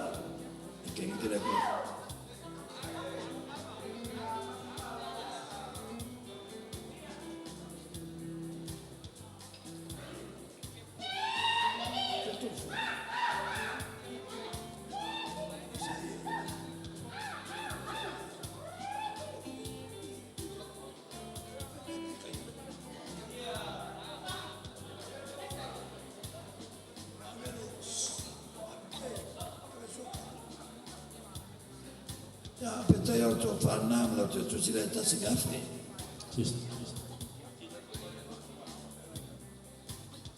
Ia, Petaia, o le tofa lena ma lau tusi lea e $1,000.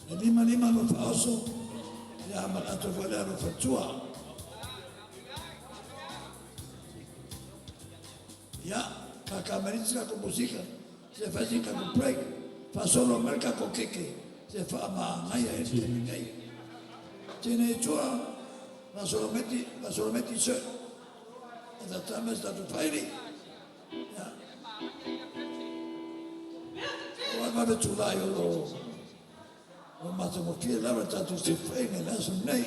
E lima lima lou faaoso, ia ma le ato foi lea a lou faletua. Ia, kaka mai le isi tatou musika, se i fai se tatou break, faasolo mai le tatou keke, se faamanaia ai le taimi nei. Tinei tua, faasolo mai faasolo mai t-shirt. E tata mai se tatou faili. Ia. Ua vave tulai o lo o matagofie lava le tatou saofaiga i le aso lenei.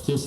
Yes.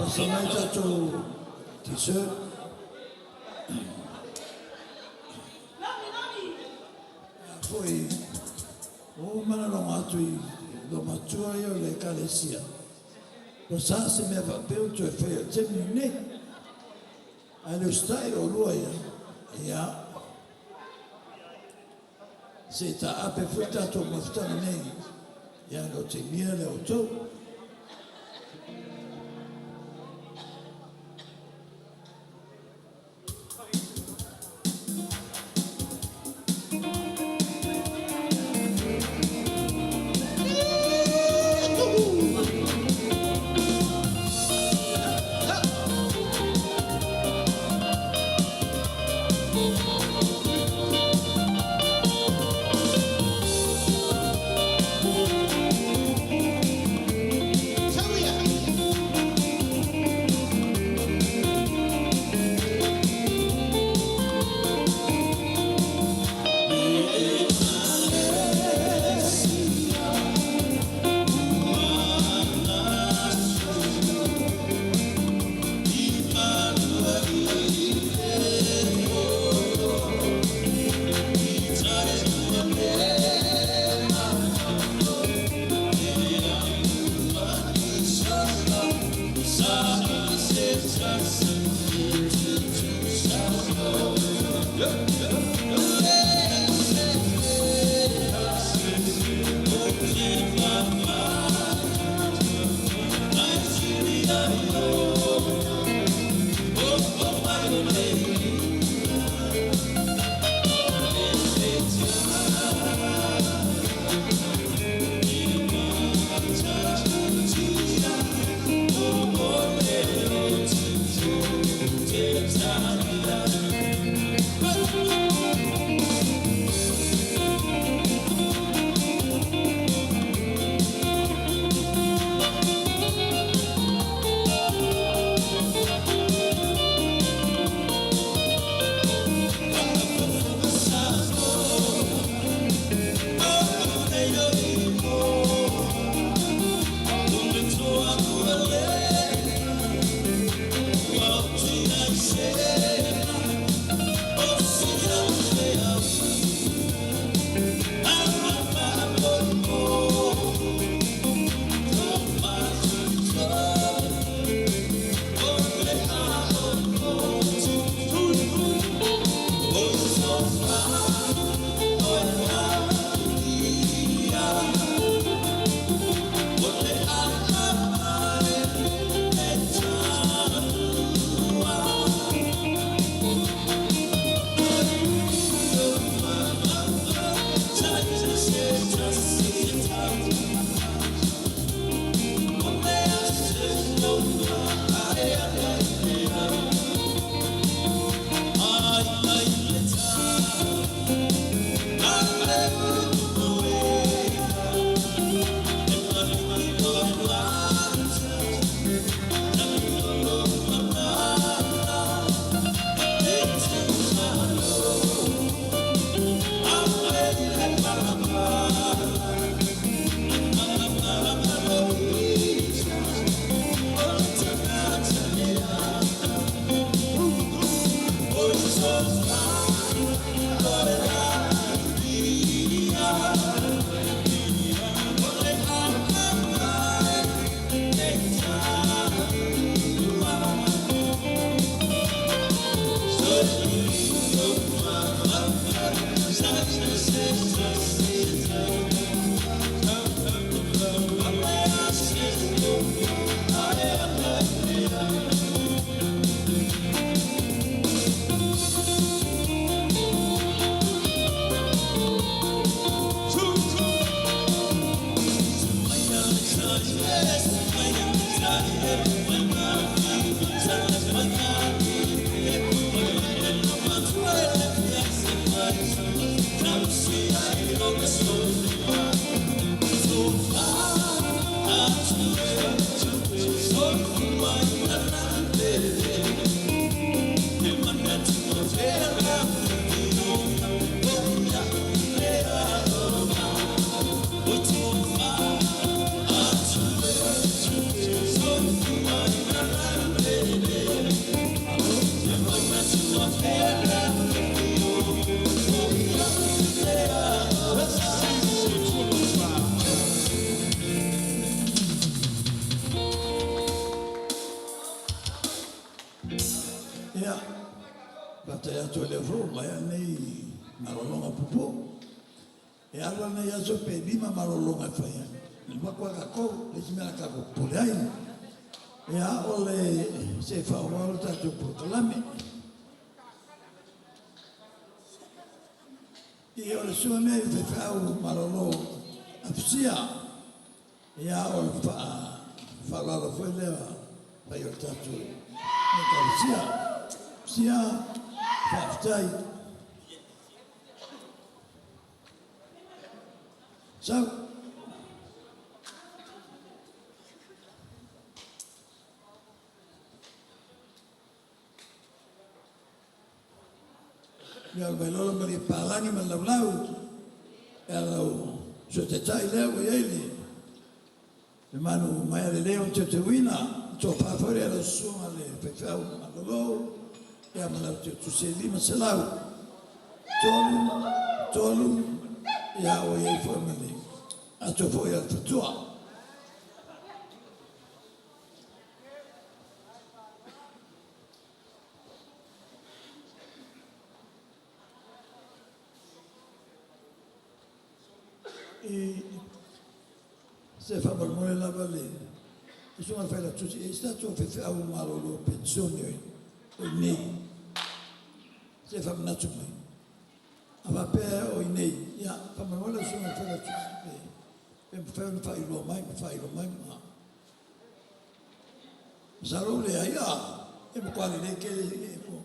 Pasa mai tatou dessert. Foi ua uma ona logo atu i olomatua ia o le Ekalesia, ua sa se mea faapea ona toe faia i le taimi lenei. Ae le usitai oulua ia, ia, se i taape foi le tatou mafutaga nei, ia ona otegia lea o outou. po ua maea lenei malologa puupuu. E alu lava lenei aso pe lima malologa e fai ai. E alu atu lava tatou, e leai se mea o le a tatou popole ai. Ia, o le se i faaauau le tatou polokalame. Ia, o le susuga lenei i le faifeau malolo afusia. Ia, o le faaaloalo foi lea i le paia o le tatou Ekalesia. Afusia, faafetai. Sau. Ia o le Vailola ma le Papalagi ma le Laulau, ia lau Sui Taitai lea ua i ai le manu maea lelei ona teuteuina, le tofa foi lea i lau Susuga i le Faifeau Malolo ia ma lau teutusi e 500. 3, 3, ia ua i ai foi ma le ato foi a le faletua. I se faamolemole lava le Susuga i le Failautusi, e i ai se tatou faifeau malolo penisione o i inei? Se i faamanatu mai. A faapea o i inei, ia faamolemole lau Susuga i le Failautusi pe mafai ona faailoa mai ma faailoa mai. Masalo ua leai a, e matua lelei tele. O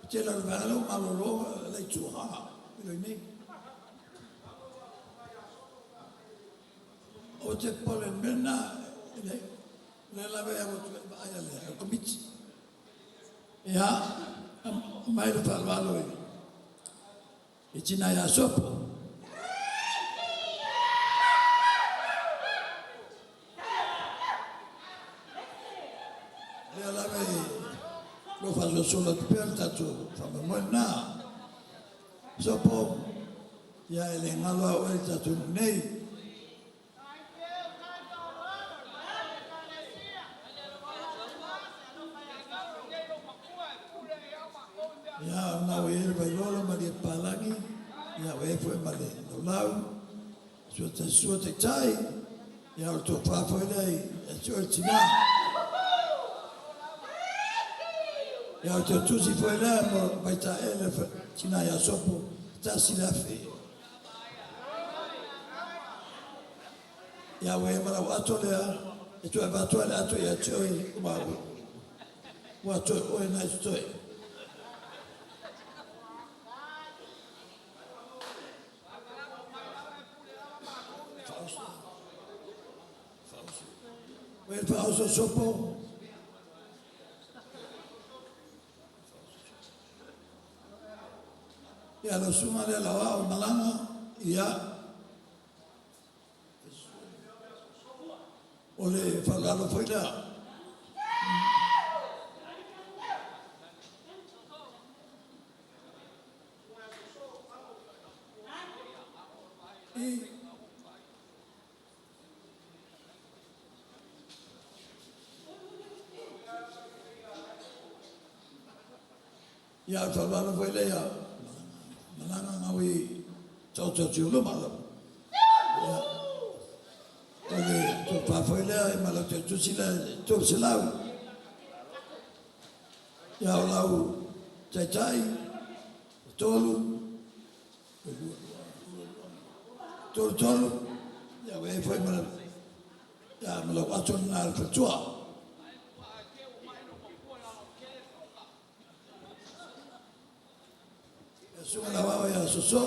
le tele lava o le vaega lea ua malolo la e i tua e le o i inei. Aua e te popole i le mea lena, o lea lava e alu atu e vaai le Komiti. Ia, aumai le faaaloalo i le tina ia Sopo. O lea lava o lo o faasolosolo atu pea le tatou faamoemoe lena. Sopo, ia e le galo lava oe i le tatou nuu nei. Ia, o lena ua i ai le Vailola ma le Papalagi, ia ua i ai foi ma le Laulau, Sua Taitai, ia o le tofa foi lea ia te oe le tina. Ia o le teutusi foi lea mo Vaitaele le tina ia Sopo, e 1000. Ia ua i ai ma lau ato lea e toe avatu lava le ato ia te oe aua toe o oe na e totoe. Ua i ai le faaoso Sopo. Ia lau susuga lea Lauao Malaga, ia o le faaaloalo foi lea. Ia, o le faaaloalo foi lea ia Malaga gaui taoto atu i ou luma. Ia, o le tofa foi lea ma lau teutusi lea e 300. Ia, o lau taitai, e tolu, tolu tolu, ia ua i ai foi ma lau ato lena le faletua. Ia susuga Lauao ia Soso.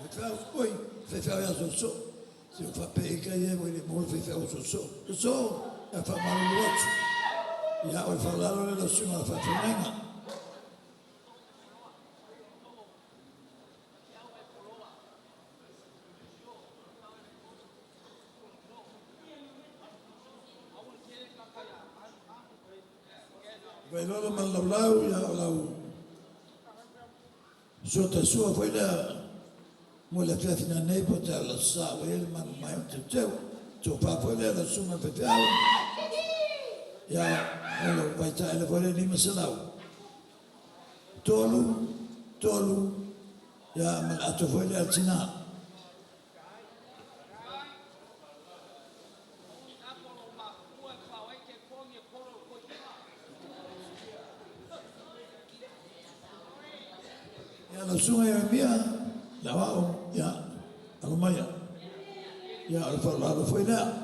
Faifeau, oi, faifeau ia Soso. Se ua faapea ika ia ua le maua le faifeau a Soso. Soso, ia faamalulu atu. Ia, o le faaaloalo lea i lau susuga i le faafeagaiga. Vailola ma le Laulau, ia o lau sua sua foi lea mo le afiafi nanei po o te ala sa ua i ai le manu mai o teuteu. Tofa foi lea lau susuga i le faifeau. Ia, o lau vaitaele foi lea 500. 3, 3, ia, ma le ato foi lea a le tina. Ia, lau Susuga Ieremia le Aoao, ia, alo maia. Ia, o le faaaloalo foi lea.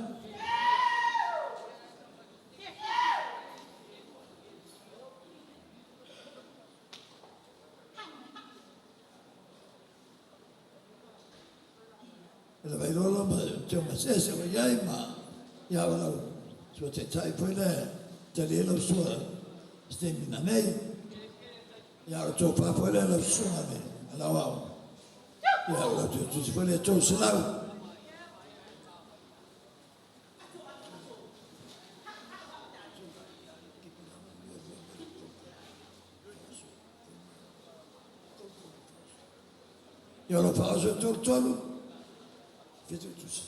E le Vailolo ma Teomasese ua i ai ma ia o lau sua taitai foi lea e tali ai lau sua i se taimi nanei. Ia o le tofa foi lea lau susuga i le Aoao. Ia o lau tusi foi lea e 300. Ia o lau faaoso e 33, 7 tusi.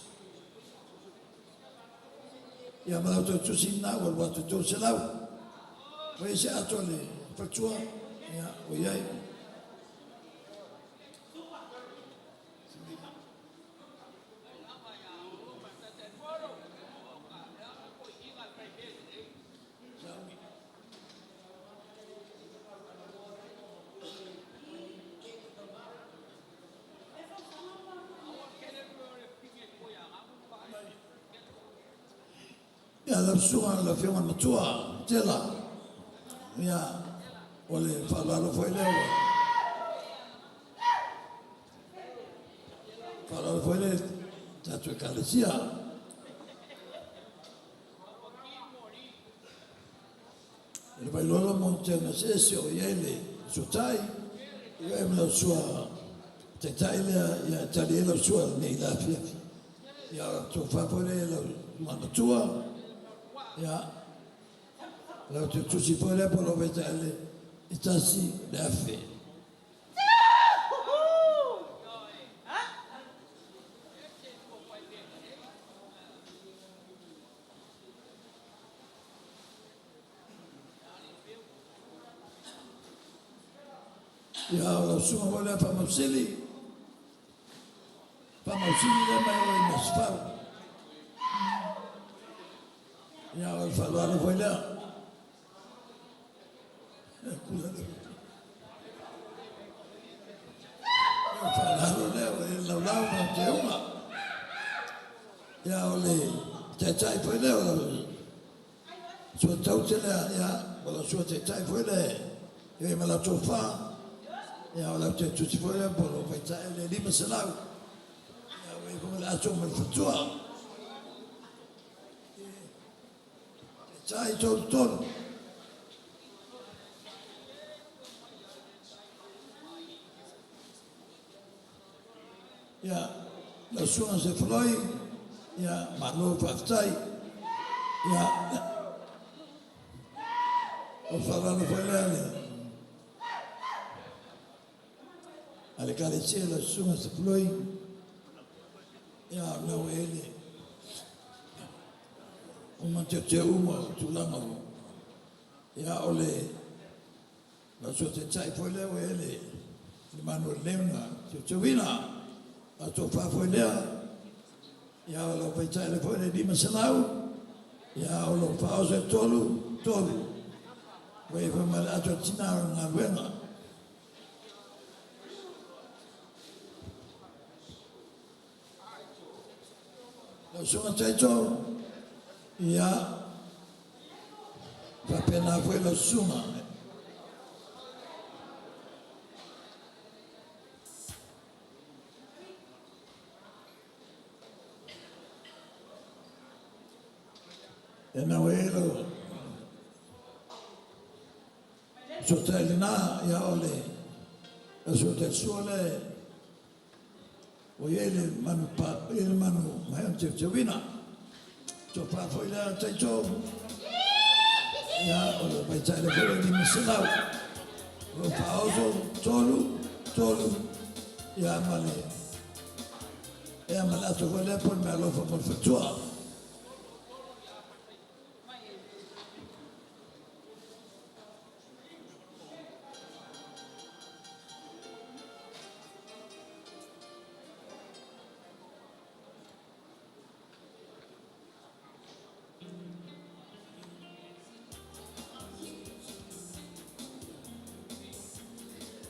Ia ma lau toe tusi lena ua alu atu i 300. Ua i ai se ato a le faletua, ia ua i ai. Ia, lau susuga i le Afioga i le Matua, Tela, ia, o le faaaloalo foi lea ua faaaloalo foi le tatou Ekalesia. I le Vailolo ma ona Teugasiesi o i ai le suatai, ia e ma lau sua taitai lea ia e tali ai lau sua nei la afiafi. Ia o le tofa foi lea i lau matua, ia lau te tusi foi lea po lau vaitaele e 1,000. Ia, o lau susuga foi lea Faamausili, Faamausili lea mai o i Masefau. Ia, o le faaaloalo foi lea. O le faaaloalo lea ua i ai le laulau ma le teuga. Ia, o le taitai foi lea o lau sua taute lea, ia, o lau sua taitai foi lea e ma lau tofa. Ia, o lau te tusi foi lea po o lau vaitai le 500. Ia, ua i ai foi le ato ma le faletua. Taitai 33. Ia, lau susuga Sefoloi, ia, malo faafetai. Ia, o le faaaloalo foi lea a le Ekalesia lau susuga Sefoloi. Ia, o lea ua i ai le uma teuteu uma o tulaga o ia o le lau sua taitai foi lea ua i ai le manu o le leo na teuteuina. A tofa foi lea, ia o lau vaitai le foi le 500, ia o lau faaoso e 3, 3. Ua i ai foi ma le ato a tina o le galuega. Lau susuga Taito, ia, faapena foi lau susuga. E nau e lau suatai lena, ia o le lau suatai sua le ua i ai le manu pa, i le manu mai o teuteuina. Tofa foi lea Taito, ia o le vaitai le foi le 500. O lo faaoso 3, 3, ia ma le ia ma le ato foi lea po o le meaalofa mo le faletua.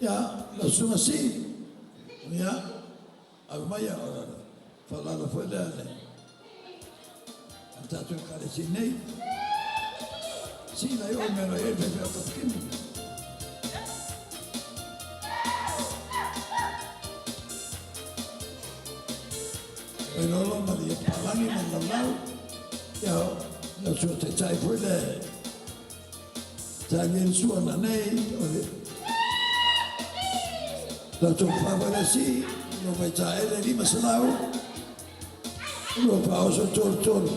Ia, lau susuga Si, ia, alo maia, o le faaaloalo foi lea a le tatou Ekalesia nei. Si la i o mea e le faifeau Katekemu. Vailolo ma le Palagi ma le Laulau, ia, lau susuga Taitai foi le Tali le sua na nei, o le lau tofa foi le Si, lau vaitaele 500, lua faaoso 33.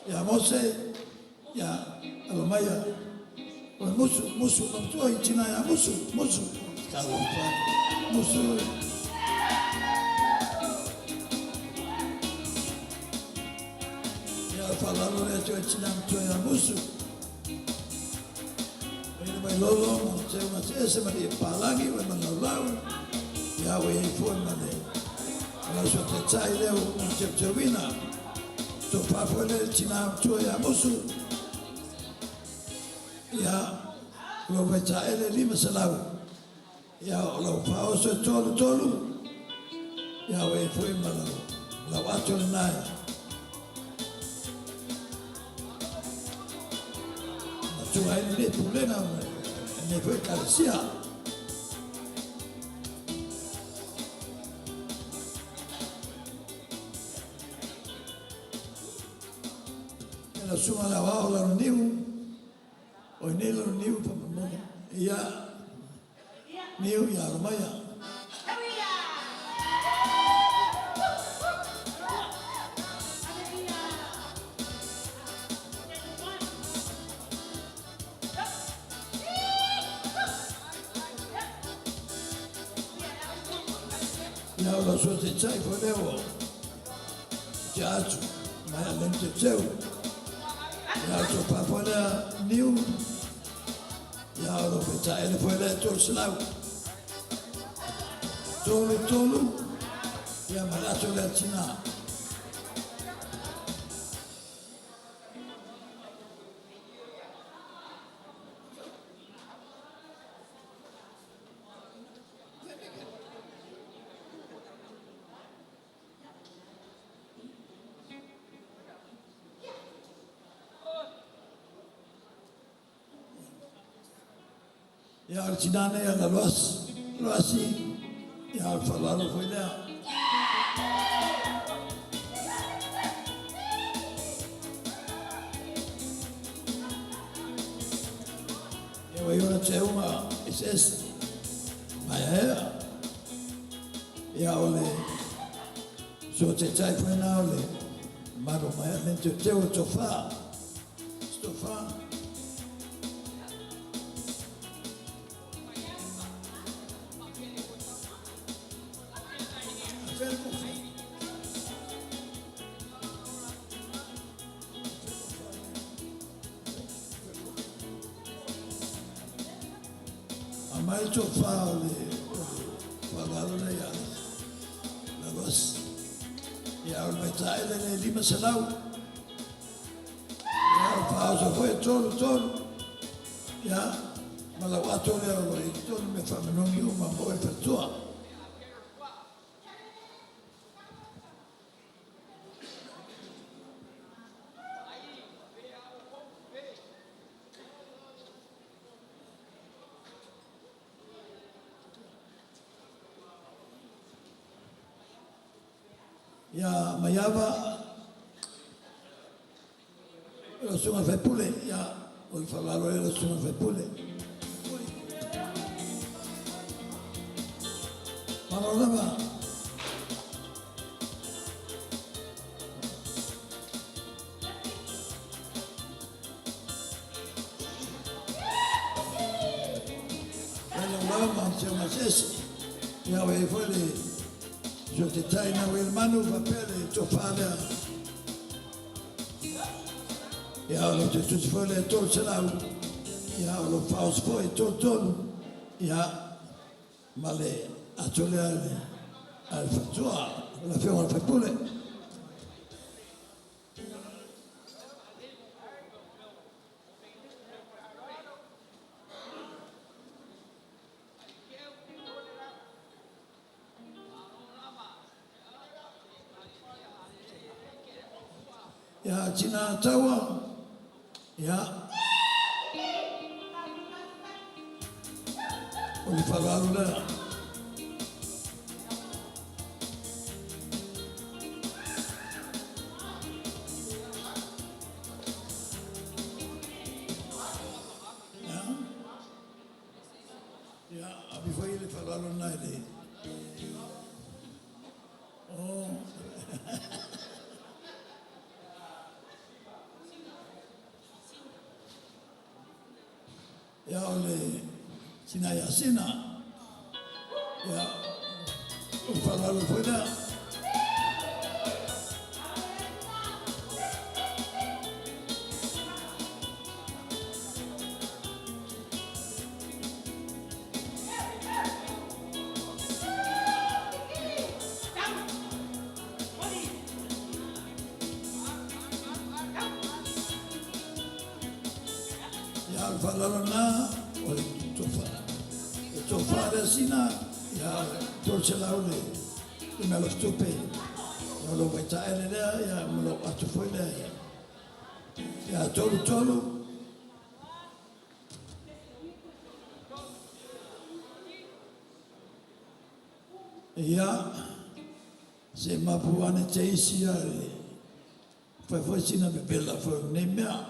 Ia Mose, ia alo maia, o Musu, Musu, na matua i tina ia Musu, Musu, talofa, Musu. Ia faalalo le atu ai tina matua ia Musu. Mai le mai lolo, ma te una te ese ma le palagi, o e manaulau, ia o e foi ma le lau sua taitai leo ma te teuina. Tofa foi le tina matua ia Musu. Ia, ua vaitaele 500. Ia, o lau faaoso e 33. Ia, o e foi ma lau ato le nai. Matua ai le pulega nei foi Ekalesia. Ia lau susuga le aoao Laloniu, o i nei Laloniu faamolemole. Ia, Niu ia alo maia. Ia o lau susuga taitai foi lea ua tea atu mai a leni teuteu. Ia o le tofa foi lea Niu, ia o lau vaitaele foi lea 300. 33, ia ma le ato lea tina. Ia, o le tina nei a Laloasi, Laloasi, ia, o le faaaloalo foi lea. Ia, ua i ona teuga eseese, maeaea. Ia, o le sua taitai foi na o le mamalu mai a le teuteu o tofa. Tofa. Aumai le tofa o le faaaloalo lea ia Lalosi. Ia, o le vaitaele le 500. Ia, o le faaoso foi e 33. Ia, ma lau ato lea o lo o i totonu mea faamanogi uma mo oe le faletua. Ia Maiava, lau susuga i le sui usufono, ia, o le faaaloalo ai lau susuga i le sui usufono. Malo lava. Ia lau ma te masese. Ia o e foi le so te tai na o manu faapea le tofa lea. Ia, o lau tusitusi foi lea e 300. Ia, o lou faaoso foi e 33. Ia, ma le ato lea a le faletua, le afioga i le sui usufono. Ia, tina taua, ia, o le faaaloalo lea. Ia, ave foi le faaaloalo lena i le... Oh. Ia, o le tina ia Sina. Ia, o le faaaloalo foi lea. Ia, o le faaaloalo lena, o le tofa. Le tofa lea Sina, ia, 300 le mea o tupe. Ia, o lou vaitaele lea, ia, ma lou ato foi lea. Ia, 33. Ia, se mapu ane te isi a le fai foi sina vevela foi o lenei mea.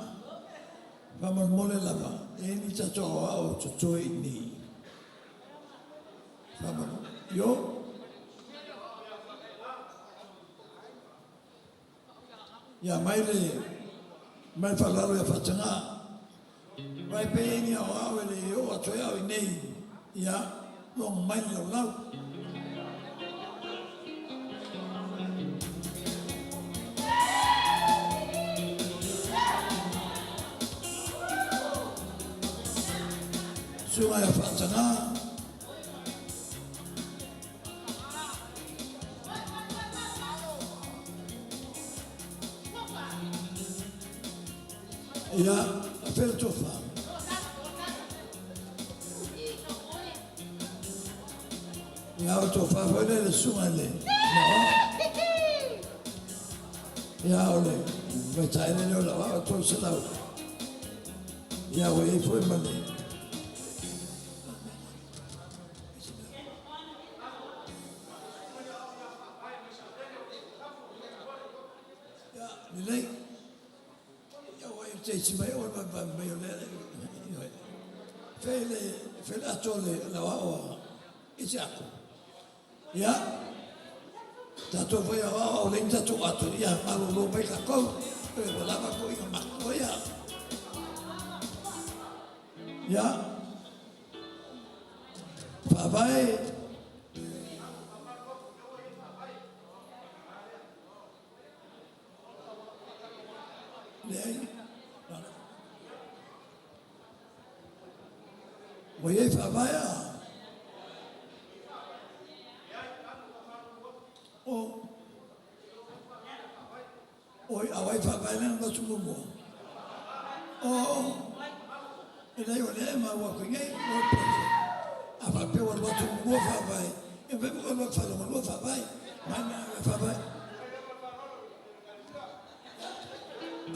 Faamolemole lava, e ni tatou aoao totoe i inei. Faamolemole. Io. Ia mai le mai faaaloalo ia Faataga. Vai pe i ni aoao e le o atu ai au i nei. Ia, logo mai le laulau. Susuga ia Faataga. Ia, afea le tofa. Ia, o le tofa foi lea i le susuga i le Aoao. Ia, o le vaitaele lea o le aoao e 300. Ia, ua i ai foi ma le... Ia, lelei. Ia, ua i te isi mai o le mai o le... Fai le ato o le aoao i se ato. Ia, tatou foi aoao o le tatou ato, ia malolo mai tatou. Ua lava toeaiina matutua ia. Ia, faavae. Leai. Ua i ai faavae a? O. Oi, a o ai faavae lea na avatu muamua? O, e leai o lea e maua atu i nei, o le pole. A faapea ua alu atu muamua faavae, e mafai foi ona alu atu faalogalua faavae. Mai mea e faavae.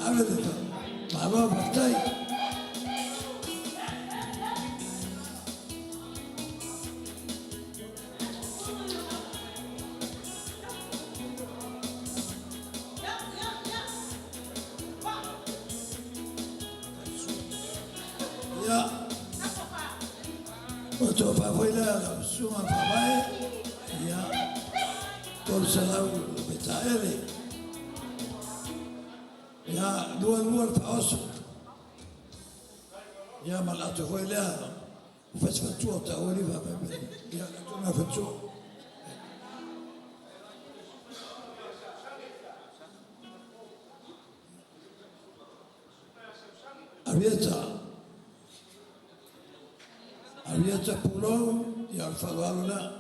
Ave le malo faafetai. Ia, o tofa foi lea lau susuga faavae, ia, 300 vaitaele. Ia, 22 le faaoso. Ia, ma le ato foi lea, o fasifatua o taua li faavae. Ia, le ato na fatua. Arieta Pulou, ia o le faaaloalo lea.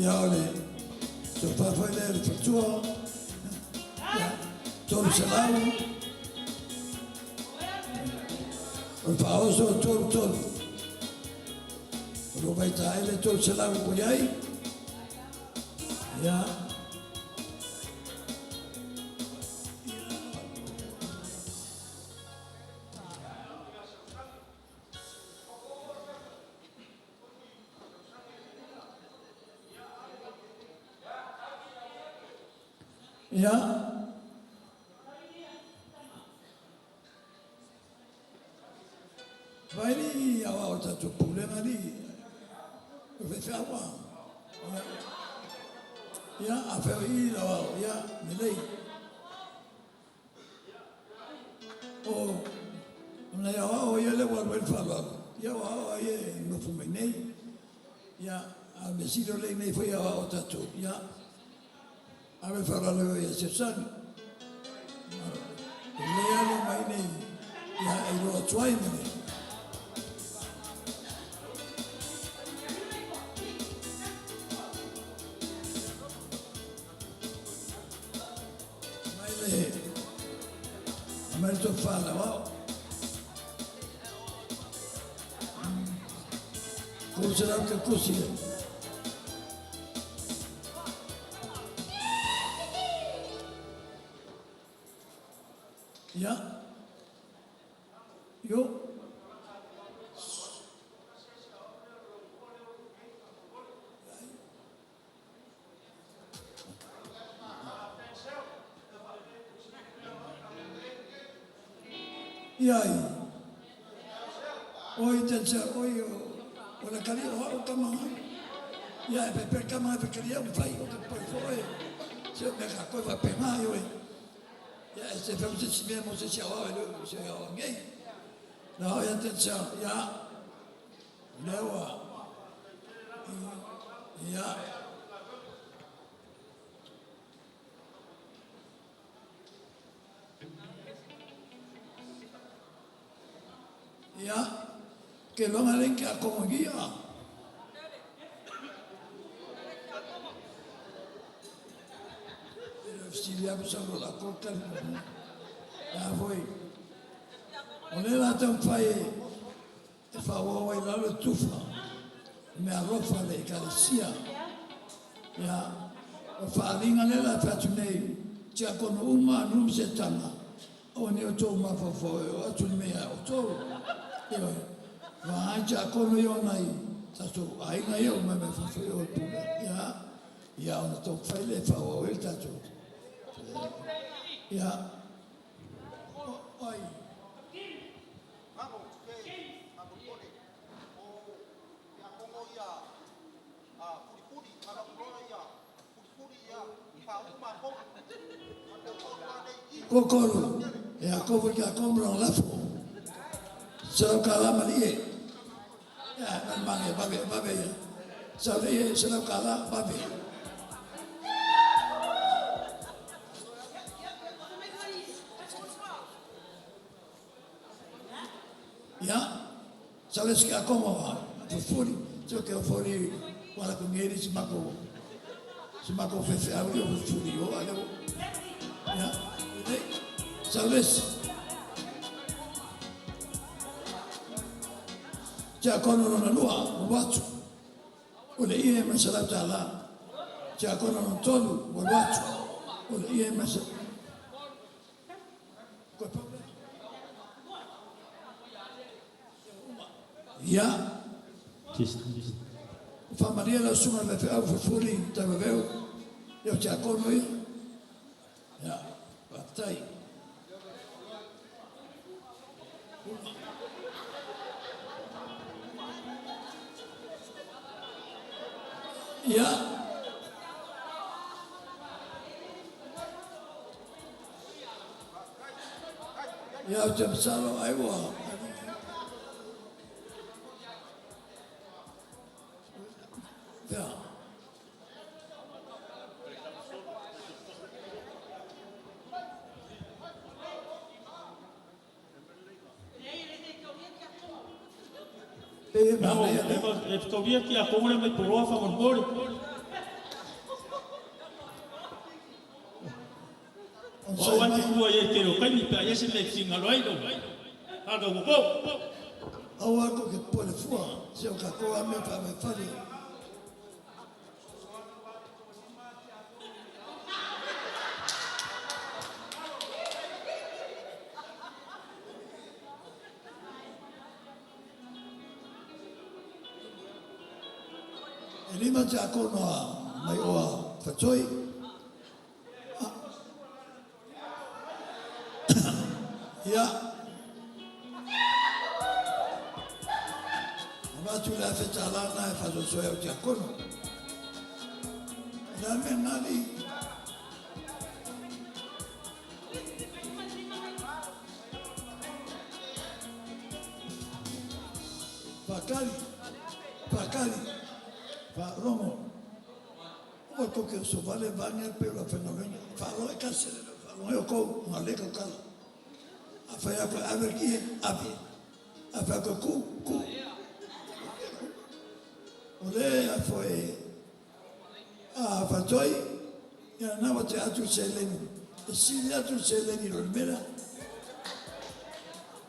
Ia o le tofa foi lea i le faletua, ia, 300. O le faaoso e 33. O lo vaitaele 300 ua i ai. Ia. Ia. Vai li au au tatou pulega li. O faifeau a. Ia, a fai o i lau au, ia, lelei. O nai aoao ia lea ua alu ai le faaaloalo, ia o aoao ia e nonofo mai nei. Ia, a o le mea sili o lea e i inei foi aoao a tatou, ia, ave le faaaloalo ia Siosani. E lelei lava le omai i inei e iloa atu ai ma le... Aumai le tofa a le aoao. 300 ke kusi le. Ia. Io. Ia ai. Oi Denzel, oi o le kali o au kama. Ia e pepe kama e pekali au fai o te pai foe. Se o mea ka koe wa pena i oe. Ia e se feu se si mea mo se si au e le se au ngei. Na o ia Denzel, ia. Lea ua. Ia. Ia, ke loga leng ke a kongogia. Fesili atu sa lo la koka. Ia foi. O le la taumafai e faaauau ai lalo le tufa, le mea alofa a le Ekalesia. Ia, o le faaaliga lea o le a fai atu nei, tiakono uma a nuu ma setaga, aua ne i outou mafaufau e oo atu le mea ia outou. Ioe. Vaa ai tiakono ia o nai tatou aiga ia ua omai mai fafo i o i Pule. Ia, ia ona taumafai lea e faaauau ai le tatou. Ia. O, ai. Kokolu, e Iakopo i ka komu lona lafo. $100 ma le ie. Ia, na mange, vave, vave ia. Sau le ie, $100, vave. Ia, sau le sika komo a fufuli, so ke ofori wala ko ngeri si mako si mako fefe au le fufuli o ale o. Ia, nei, sau le si. Tiakono lona lua, ua atu. O le ie ma le $100. Tiakono lona tolu, ua alu atu. O le ie ma le Koe pau lea. Ia. Faamalie lau susuga i le faifeau fulifuli Taivaveu, ia o tiakono ia. Ia, faafetai. Ia. Ia, ou te masalo ai ua Ia. Pei e manaia le E fetaulia tiakono lea mai Poloa faamolemole. O au lava e te tua i ai i le tele o taimi pe a i ai se mea e te finagalo ai lou faatautoo. Aua tou te popole fua, se o tatou lava mea e faavaifale. E 5 tiakono a mai o a Faatoi. Ia, avatu le $1,000 lena e faasoasoa ai au tiakono. O le a le mea lena alii? Faatali, faatali, faalogo. Aua tou te oso vale vaeane le paia o le aufaigaluega. Faalogo ekalesia e le o faalogo ai outou ona o lea e tautala. A fai atu e ave le ie, ave. A fai atu e tu, tu. O lea foi a Faatoi, ia lena ua tea atu le seleni, e sili atu le seleni i lo le mea lea.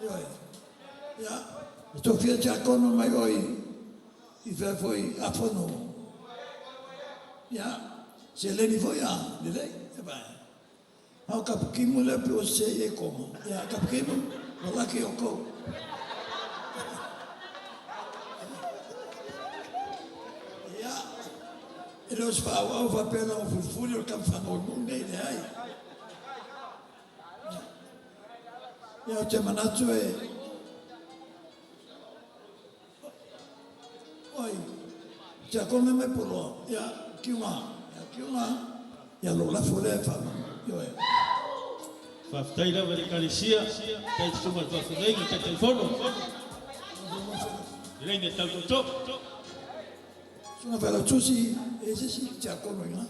Ioe. Ia, e tofia tiakono mai o i fea foi Afono. Ia, seleni foi a? Lelei. A o Taputimu lea pei ua sese i ai Koma. Ia Taputimu, ua laki outou. Ia, e le o se faaauau faapea leaga o Fuifui o le tama fanau a le nuu lenei, leai. Ia ou te manatu e Oi, tiakono mai Puloa, ia Kiuma, ia Kiuma, ia lou lafo lea e Ioe. Faafetai lava i le Ekalesia, faafetai i le Susuga i le Faafeagaiga ma le Taitaifono, lelei mea tau tootoo. Susuga Failautusi, e i ai se isi tiakono i ina?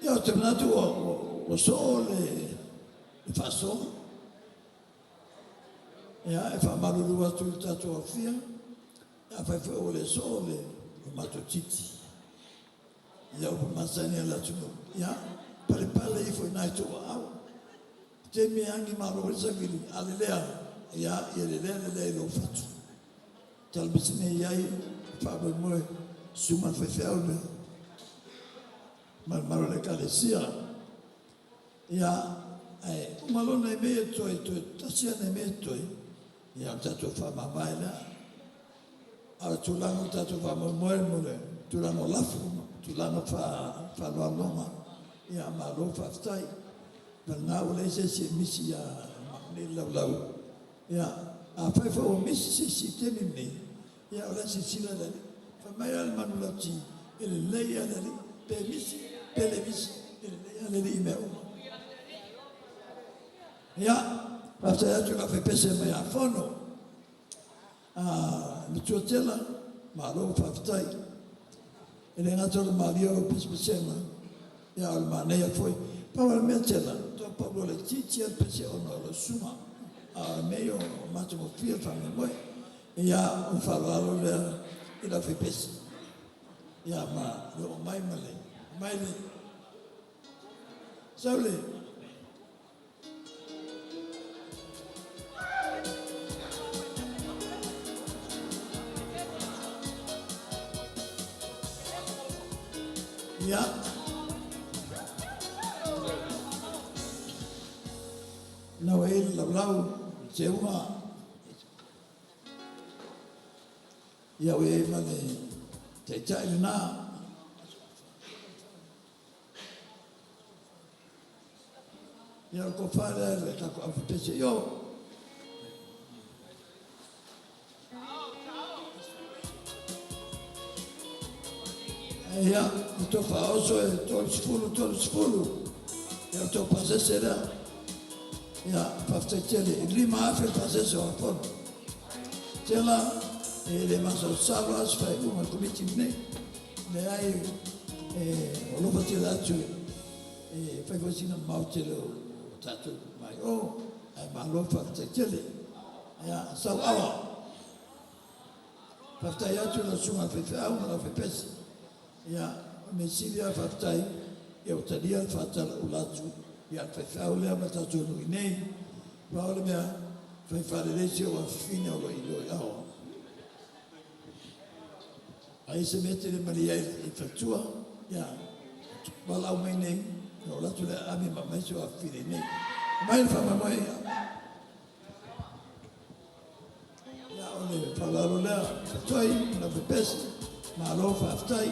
Ia, ou te manatu ua soo le faasoa. Ia, e faamalulu atu i le tatou aofia, afai foi ua le soo le matou titi. Ia o upu masani a le atunuu, ia palepale ifo i ina i tou aao. O le taimi e agi malo ai le savili, a lelea, ia lelea lelea i lou fatu. Talamasi nei i ai le faamoemoe, susu ma le faifeau le mamalu o le Ekalesia. Ia, ae uma loa nai mea ia e totoe, toe tasi lava nai mea ia e totoe, ia ona tatou faamavae lea. A o le tulaga o le tatou faamoemoe mo le tulaga o lafo ma tulaga o faaaloaloga, ia malo faafetai. Vagana ua leai se isi e misi ia matou nei le laulau. Ia, afai foi ua misi se isi i le taimi lenei, ia o la e silasila le Alii. Fai mai lava le manulauti, e lelei lava le Alii, pe misi pe le misi, e lelei lava le Alii i mea uma. Ia, faafetai atu i le aufaipisinisi mai Afono. Le Matua Tela, malo faafetai. E le gata o le malie o lau pesepesega, ia a o le manaia foi. Pau lava le mea Tela, toe pau laitiiti lava le pese ona o lau susuga, a o le mea ia ua matagofie le faamoemoe. Ia, o le faaaloalo lea i le aufaipese ia ma le oo mai ma le aumai le Saole. Ia. Na ua i ai le laulau, le seuga. Ia ua i ai ma le taitai lena. Ia o le tofa lea i le tatou aufaipisinisi. Io! Ia, o tou faaoso e 30, 30. Ia, o tou pasese lea. Ia, faafetai tele. E 5,000 le pasese o Afono. Tela, e le masalosalo lava se faaiuga a le Komiti lenei. Leai, e alofa tele atu e fai foi sina mamao tele o tatou mai o, ae malo faafetai tele. Ia, Sauaga. Faafetai atu i lau susuga i le faifeau ma le aufaipese. Ia, o le mea sili lava faafetai, ia ua talia le faatalaula atu a le faifeau lea ma le tatou nuu i inei. Pau le mea, fai faalelei si ou afafine o lo o i o. A i ai se mea e te le malie ai i le faletua, ia, valaau mai nei, ona ou alu atu lea e ave ma aumai si ou afafine i inei. Aumai le faamoemoe ia. Ia, o le faaaloalo lea, Faatoi ma le aufaipese, malo faafetai.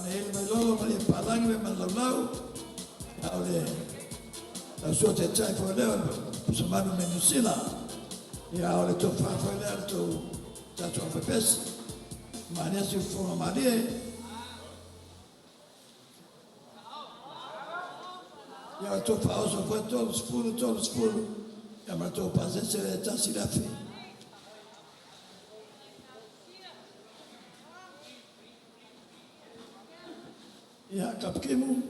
Leili Vailolo ma le Palagi ma le Laulau, a o le sua taitai foi lea o le Pusamanu mai Niu Sila. Ia, o le tofa foi lea le tou tatou aufaipese. Mania si ufofoga malie. Ia, o le tou faaoso foi 30, 30, ia ma le tou pasese lea e 1,000. Ia, Kapitimu.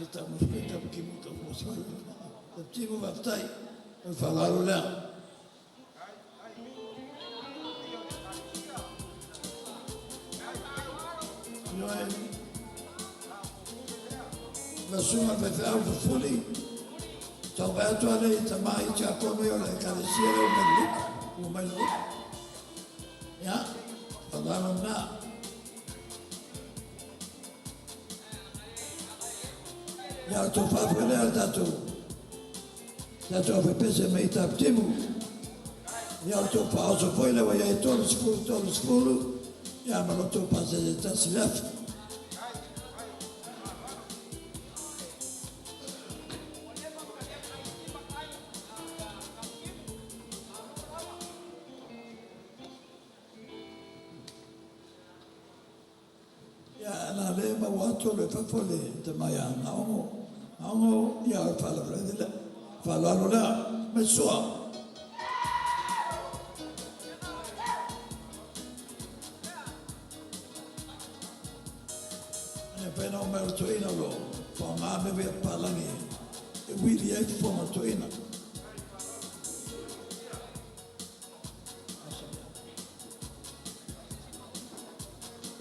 E taumafai Kapitimu, Kapitimu, faafetai. O le faaaloalo lea. Ioe. Lau susuga i le faifeau Fufuli, tau vaai atu lava lea i tama i tiakono ia o le ekalesia lea ua mai le luku, ua mai le luku. Ia, faaaloalo lena. Ia, o le tofa foi lea a le tatou aufaipese mai Tapitimu. Ia, o le tou faaoso foi lea ua i ai 30, 30, ia ma lo outou pasese e 1,000. Ia, na le maua atu le fafo le tama ia Naogo. Naogo, ia, o le faalavelave lea. Faaaloalo lea. Mai sua. Ane pena o mai o le toeaina o lo o faaaoga mea ia papalagi e uili ai fofoga o le toeaina.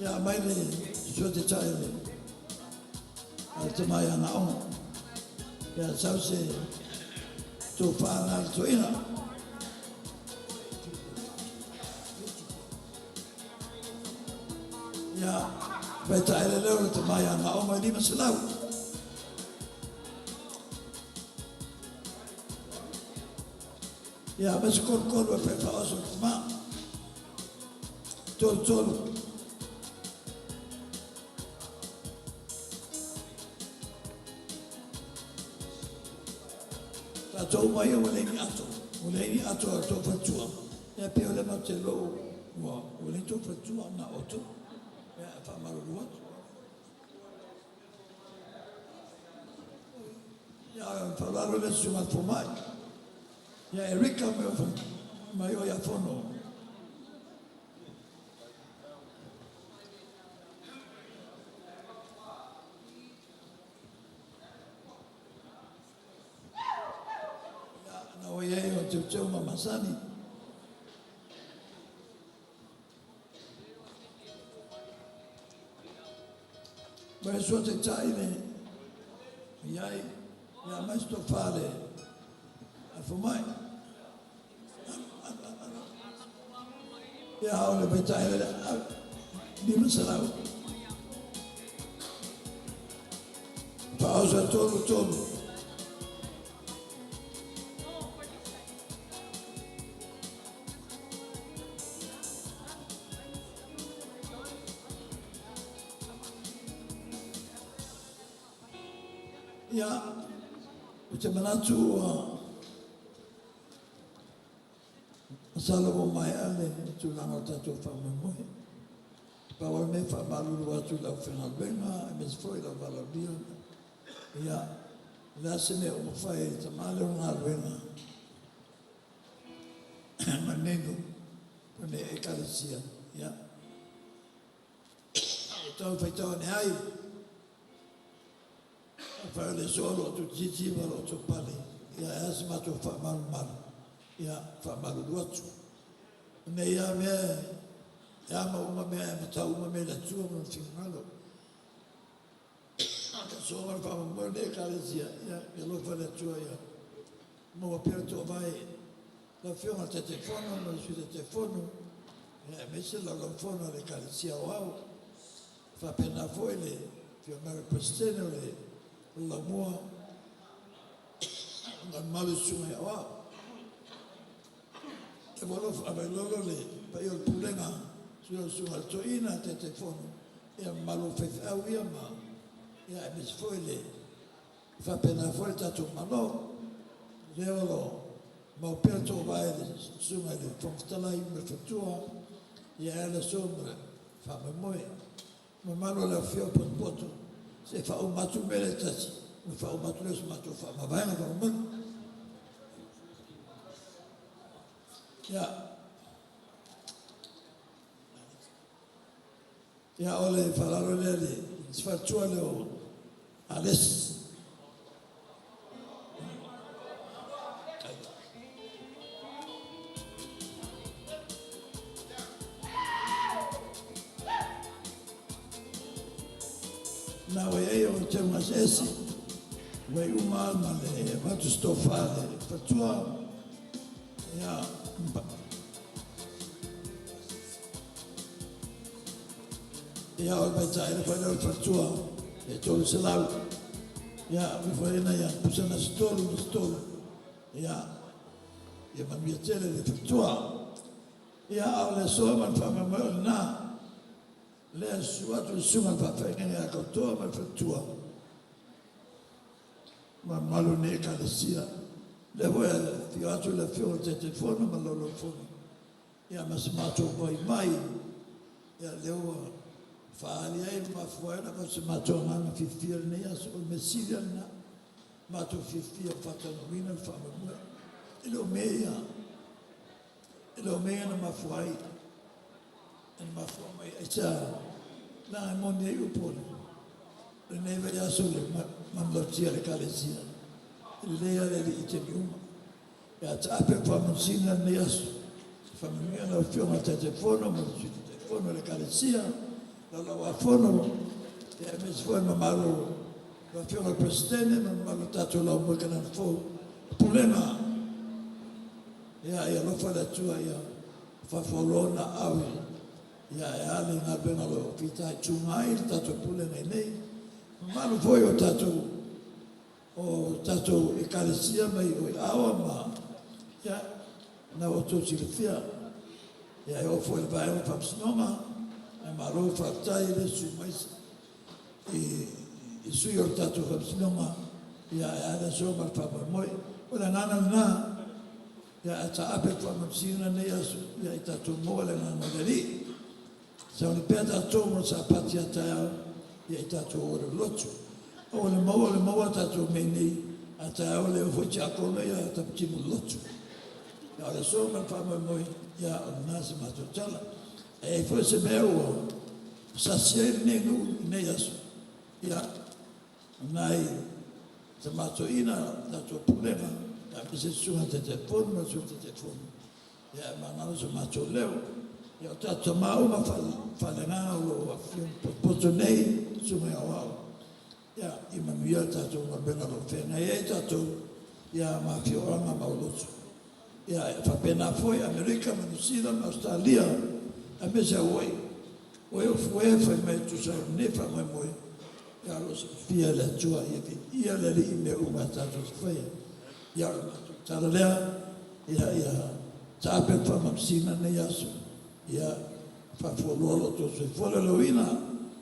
Ia, mai le sua te tai le tama ia Naogo. Ia, sau se tofa na le toeaina. Ia, vai taele leo le tama ia Naogo e 500. Ia, mai se kolukolu e fai faaoso le tama. Tolu, tolu. Tatou uma ia ua le ni ato. Ua le ni ato a tou faletua. Ia pe o le mau te lou ua le tou faletua na outou. Ia, faamalulu atu. Ia, faaaloalo le susuga i le fomai. Ia, Erika mai o ia fono. Ia, na o iai o teuteu ma masani. Mai sua te tai le iai, ia mai se tofa le fomai. Ia, o le vaitai le 500. Faaoso e tolu, tolu. Ia, ou te manatu ua masalo ua maea le tulaga o le tatou faamoemoe. Pau lava le mea e faamalulu atu i le aufaigaluega aemaise foi o le valaaulia, ia, o le a se mea ua mafai e le tama lea o le galuega ma lenei nuu ma lenei Ekalesia, ia, ia tau faitau ane ai. Afai o le soa lo outou titi ma lo outou pale, ia e a se matou faamalumalu, ia faamalulu atu. O nei lava mea e ama uma mea e matau uma mea i le Atua ma Lona finagalo. O le aso ma le faamoemoe o lenei Ekalesia, ia alofa le Atua ia maua pea le toovae i lau Afioga i le Taitaifono ma le Sui Taitaifono, aemaise le Laulau-a-Fono a le Ekalesia Aoao. E faapena foi le afio mai o le Peresetene o le Laumua ma le mamalu i susuga i aoao. Ia ua alofa Vailolo le paia o le pulega, susu lau susuga i le Toeaina, Taitaifono, ia mamalu o faifeau ia ma ia aemaise foi le faapena foi le tatou Malo. O lea o lo o mau pea le toovae i le susuga i le Fofoga Fetalai ma le faletua, ia e ala le aso ma le faamoemoe. Le mamalu o le afifio o potopoto, se i faauma atu le mea lea e tasi ona faauma atu lea o se matou faamavaega faamolemole. Ia, ia o le faaaloalo lea i le isi faletua lea o Alesi. Na ua i ai o teu eseese, ua iu uma ma le avatu se tofa a le faletua. Ia, ia o le vaitaele foi lea o le faletua e 300. Ia, ua foi na ia pusa na se tolu na se tolu. Ia, ia manuia tele le faletua. Ia, a o le aso ma le faamoemoe o lena, lea e susu atu le susuga i le faafeagaiga ia Tautoa ma le faletua ma le mamalu o lenei Ekalesia. O lea foi e afio atu le Afioga i le Taitaifono ma le Laulau-a-Fono, ia ma se matou vaivai, ia lea ua faaali ai ma mafua ai ona avatu se matou agaga fiafia i lenei aso. O le mea sili lava lena, matou fiafia e faatalanoaina le faamoemoe. E le o mea ia, e le o mea ia na mafua ai, na mafua mai aisea? Leaga e moni ai upu o lenei vaiaso i le manulauti a le Ekalesia, e lelei lava le Alii i taimi uma. Pe a taape le faamanusina i lenei aso, faamanuia lau Afioga i le Taitaifono ma le Sui Taitaifono o le Ekalesia, Laulau-a-Fono, aemaise foi le mamalu o lau Afioga i le Peresetene ma le mamalu o le tatou Laumua i Kanana Fou, le Pulega. Ia alofa le Atua ia faafualoa ona aao e a le galuega o lo o fitaituga ai le tatou Pulega i nei. Mamalu foi o tatou Ekalesia mai Aoa ma ia, na ua outou silafia. Ia e oo foi i le vaega o Faamasinoga, ia malo faafetai le susu mai i sui o le tatou Faamasinoga, ia e a le aso ma le faamoemoe. O le agaga lena, ia ae taape le faamanusina lenei aso, ia tatou maua le agaga o le Alii. Sauni pea tatou mo le Sapati a taeao, ia i tatou o i le lotu. Aua le maua le maua a tatou mea i nei, a taeao e o foi tiakono ia Tapitimu i le lotu. A o le aso ma le faamoemoe, ia o lena se matou tala. A i ai foi se mea ua sasi ai lenei nuu i lenei aso, ia, o lena i tama toeaina le tatou pulega, aemaise le susuga i le Taitaifono ma le Sui Taitaifono, ia e magalo so matou leo. Ia o tatou tama uma faaleagaga o lo o afifio ma potopoto nei, susuga i aoao, ia, ia manuia le tatou galuega o lo o feagai ai tatou, ia ma afioaga ma aulotu. Ia e faapena foi Amerika ma Niu Sila ma Ausetalia aemaise Hawaii. O e o fue fai mai e tusa ai o lenei faamoemoe, ia o lo o silafia e le Atua. Ia viia le Alii i mea uma tatou te faia. Ia o le matou tala lea, ia ia taape le faamalosiga i lenei aso, ia faafualoa lo outou soifua laulauina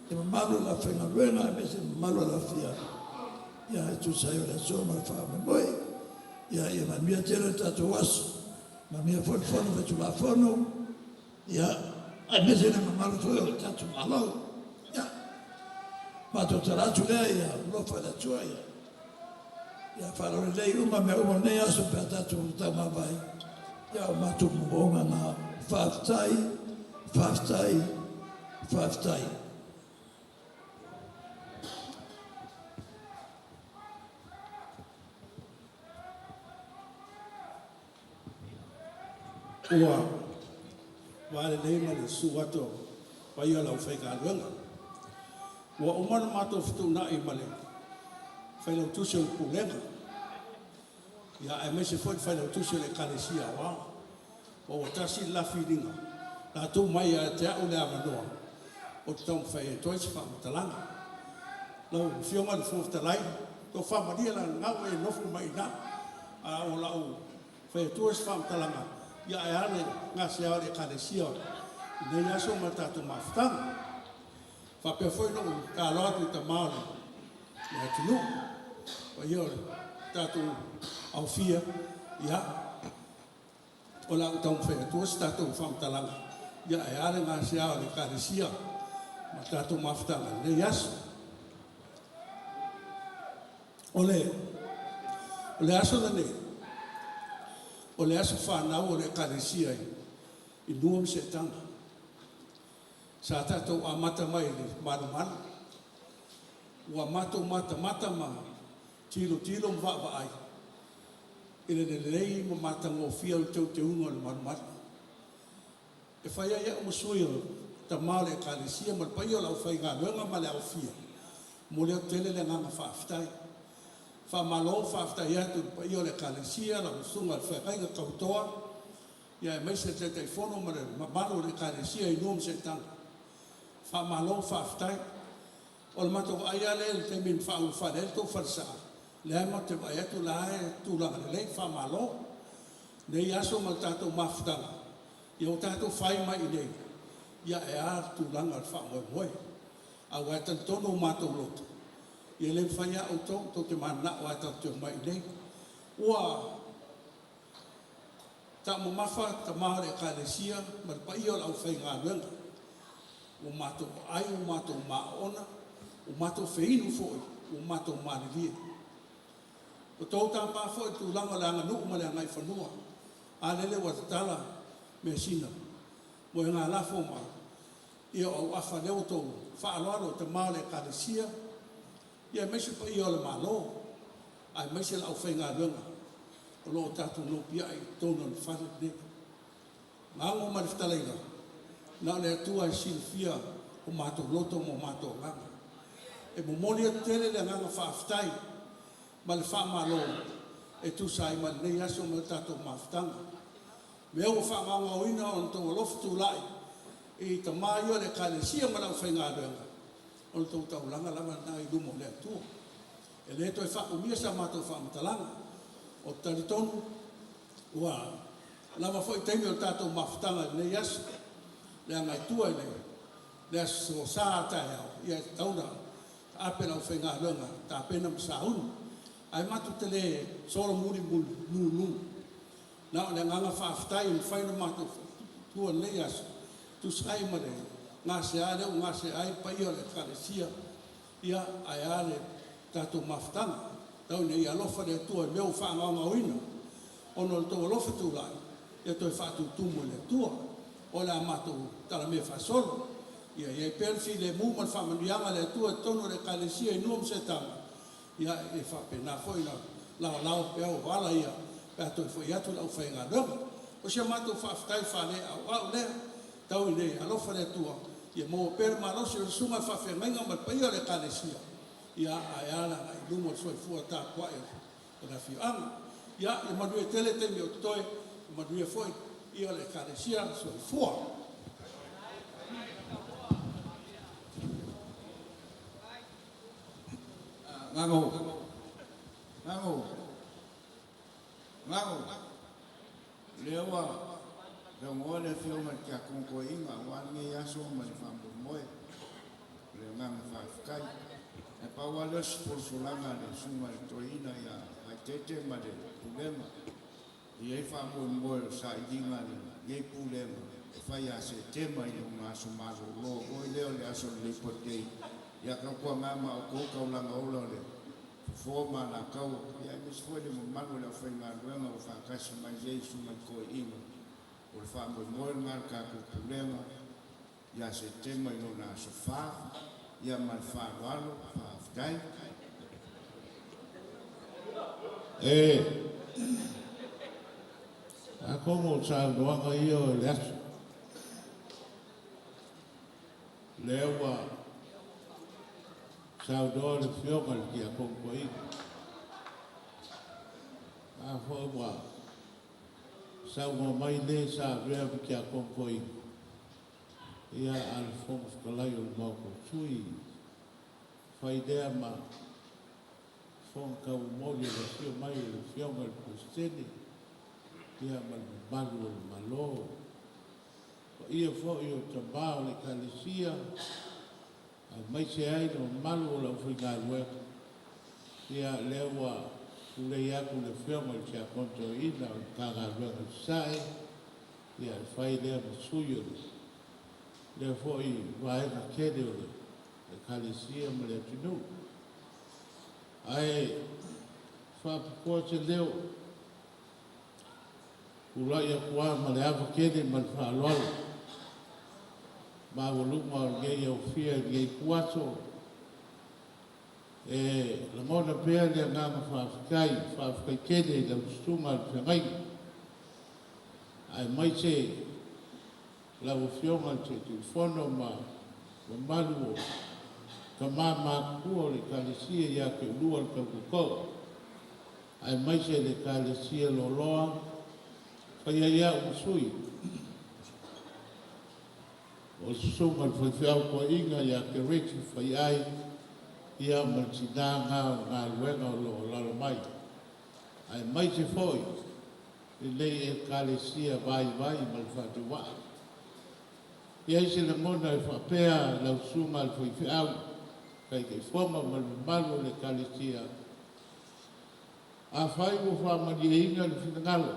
i le mamalu o le aufaigaluega aemaise le mamalu o le Ia, e tusa ai o le aso ma le faamoemoe. Ia, ia manuia tele le tatou aso. Manuia foi le Fono Faitulafono, ia, aemaise le mamalu foi o le tatou Malo. Ia, matou tatalo atu lea ia alofa le Atua ia faalaulelei uma mea uma o lenei aso pe a tatou taumavae. Ia, o matou moomooga na. Faafetai, faafetai, faafetai. Ua va lelei ma le susu atu o paia o le aufaigaluega. Ua uma ona matou fetuunai ma le Failautusi o le Pulega, ia aemaise foi le Failautusi o le Ekalesia Aoao, ma ua tasi le la filiga, o le a tuu mai ia te au le avanoa ou te taumafai atu ai se faamatalaga. Lau Afioga i le Fofoga Fetalai, tofa malie la lena ua e nofo mai i ina, a o lau fai atua se faamatalaga, ia ae a le gasea o le Ekalesia i lenei aso ma le tatou mafutaga. E faapea foi ona ou tatalo atu i tama o le atunuu, paia o le tatou aofia, ia, o le a ou taumafai atua se tatou faamatalaga, ia ae a le gasea o le Ekalesia ma le tatou mafutaga i lenei aso. O le aso lenei, o le aso fanau o le Ekalesia i Nua ma Setaga. Sa tatou amata mai i le malumalu. Ua matou matamata ma tilotilo ma vaavaai i le lelei ma matagofie o le teuteuga o le malumalu. E fai ai a'u ma sui o tama o le Ekalesia ma le paia o le aufaigaluega ma le aofia, e momoli atu tele le agaga faafetai. Faamalo faafetai atu i le paia o le Ekalesia, lau Susuga i le Feagaiga Tautoa, aemaise le Taitaifono ma le mamalu o le Ekalesia i Nua ma Setaga. Faamalo faafetai. O le matou vaai lava lea i le taimi na faaulufale ai le tou falesa, lea matou te vaai atu o la e tulaga lelei. Faamalo. Lenei aso ma le tatou mafutaga, ia ua tatou fai mai i inei, ia e a le tulaga o le faamoemoe. Aua e talitonu o matou loto, ia e le mafai lava outou, tou te mananao lava tatou te omai i inei. Ua taumamafa tama o le Ekalesia ma le paia o le aufaigaluega, ua matou aai ua matou maona, ua matou feinu foi, ua matou malilie. Ua outou tapa foi i le tulaga o le aganuu ma le agaifanua. A lele ua tatala measina, moegalafo ma ia o auafa lea ua outou faaaloalo i tama o le Ekalesia, ia aemaise paia o le Malo, aemaise le aufaigaluega o lo o tatou nopiai i totonu o le fale lenei. Mago ma le fetalaiga, na o le Atua e silafia o matou loto ma o matou agaga. E momoli atu tele le agaga faafetai ma le faamalo e tusa ai ma lenei aso ma le tatou mafutaga. Mea ua faagaogaoina ona outou alofa tulai i tama ia o le Ekalesia ma le aufaigaluega, o le tou taulaga lava lena i luma o le Atua. E le toe faaumia sa matou faamatalaga. Ou te talitonu ua lava foi taimi o le tatou mafutaga i lenei aso, leaga e tua i le aso Sa a taeao, ia e tatau ona taape le aufaigaluega e tapena ma sauni. Ae matou te le solomuli lulu, na o le agaga faafetai e mafai ona matou avatua i lenei aso, e tusa ai ma le gasea lea ua gasea ai le paia o le Ekalesia, ia ae a le tatou mafutaga. Tau ina ia alofa le Atua i mea ua faagaogaoina ona o le tou alofa tulai, ia toe faatutumu e le Atua. O le a matou talamea faasolo, ia i ai pea le filemu ma le faamanuiaga a le Atua i totonu o le Ekalesia i Nua ma Setaga, ia e faapena foi ona laolao pea o ala ia pe a toe foi atu le aufaigaluega. O si a matou faafetai faaleauau lea, tau ina ia alofa le Atua ia maua pea le malosi o le susuga i le faafeagaiga ma le paia o le Ekalesia, ia ae a le agai i luma o le soifua tapuai o le afioaga. Ia, ia manuia tele taimi o totoe, ia manuia foi le paia o le Ekalesia. Soifua. Gago, gago, gago. Lea ua saunoa le Afioga i le Tiakono Toeaina aua lenei aso ma le faamoemoe. O le agaga faafetai. Ae pau lava lea o si folafolaga a le Susuga i le Toeaina ia Vaitete ma le Pulega. E i ai faamoemoe o le sailiga a lenei Pulega e fai ia Setema i lona aso malolo foi lea o le aso o le Labour Day, ia tautuana ma outou taulaga ola o le Fofo ma Alataua, ia aemaise foi le mamalu o le aufaigaluega ua faatasi mai nei i Susuga i Toeaiina. O le faamoemoe lena o le tatou Pulega ia Setema i lona aso 4, ia ma le faaaloalo, faafetai. E atonu o saunoaga ia o le aso, lea ua saunoa le Afioga i le Tiakono Toeaina, a foi ua saunoa mai le sa avea ma Tiakono Toeaina, ia a le Fofoga Fetalai o le Maota o Sui, fai lea ma fofoga tauomoli o le afio mai o le Afioga i le Peresetene, ia ma le mamalu o le Malo. Paia foi o tama o le Ekalesia, aemaise ai le mamalu o le aufaigaluega, ia lea ua tulei atu le Afioga i le Tiakono Toeaina o le Matagaluega i Sasae, ia e fai lea ma sui o lea foi vaega tele o le Ekalesia ma le atunuu. Ae faapitoa se leo, tulai atu lava ma le ava tele ma le faaaloalo maualuga o lenei aofia i lenei ituaso, e lagona pea le agaga faafetai, faafetai tele i lau susuga i le feagaiga, aemaise lau Afioga i le Taitaifono ma mamalu o tama matutua o le Ekalesia ia te oulua le tau tootoo, aemaise le Ekalesia loaloa, fai ai au ma sui o le susuga i le faifeau toeaina ia Kereti Faiai, ia ma le tina na o le galuega o lo o alaala mai, aemaise foi lenei Ekalesia vaivai ma le faatauvaa. E i ai se lagona e faapea lau susuga i le faifeau, Taitaifono ma le mamalu o le Ekalesia, afai ua faamalieina le finagalo,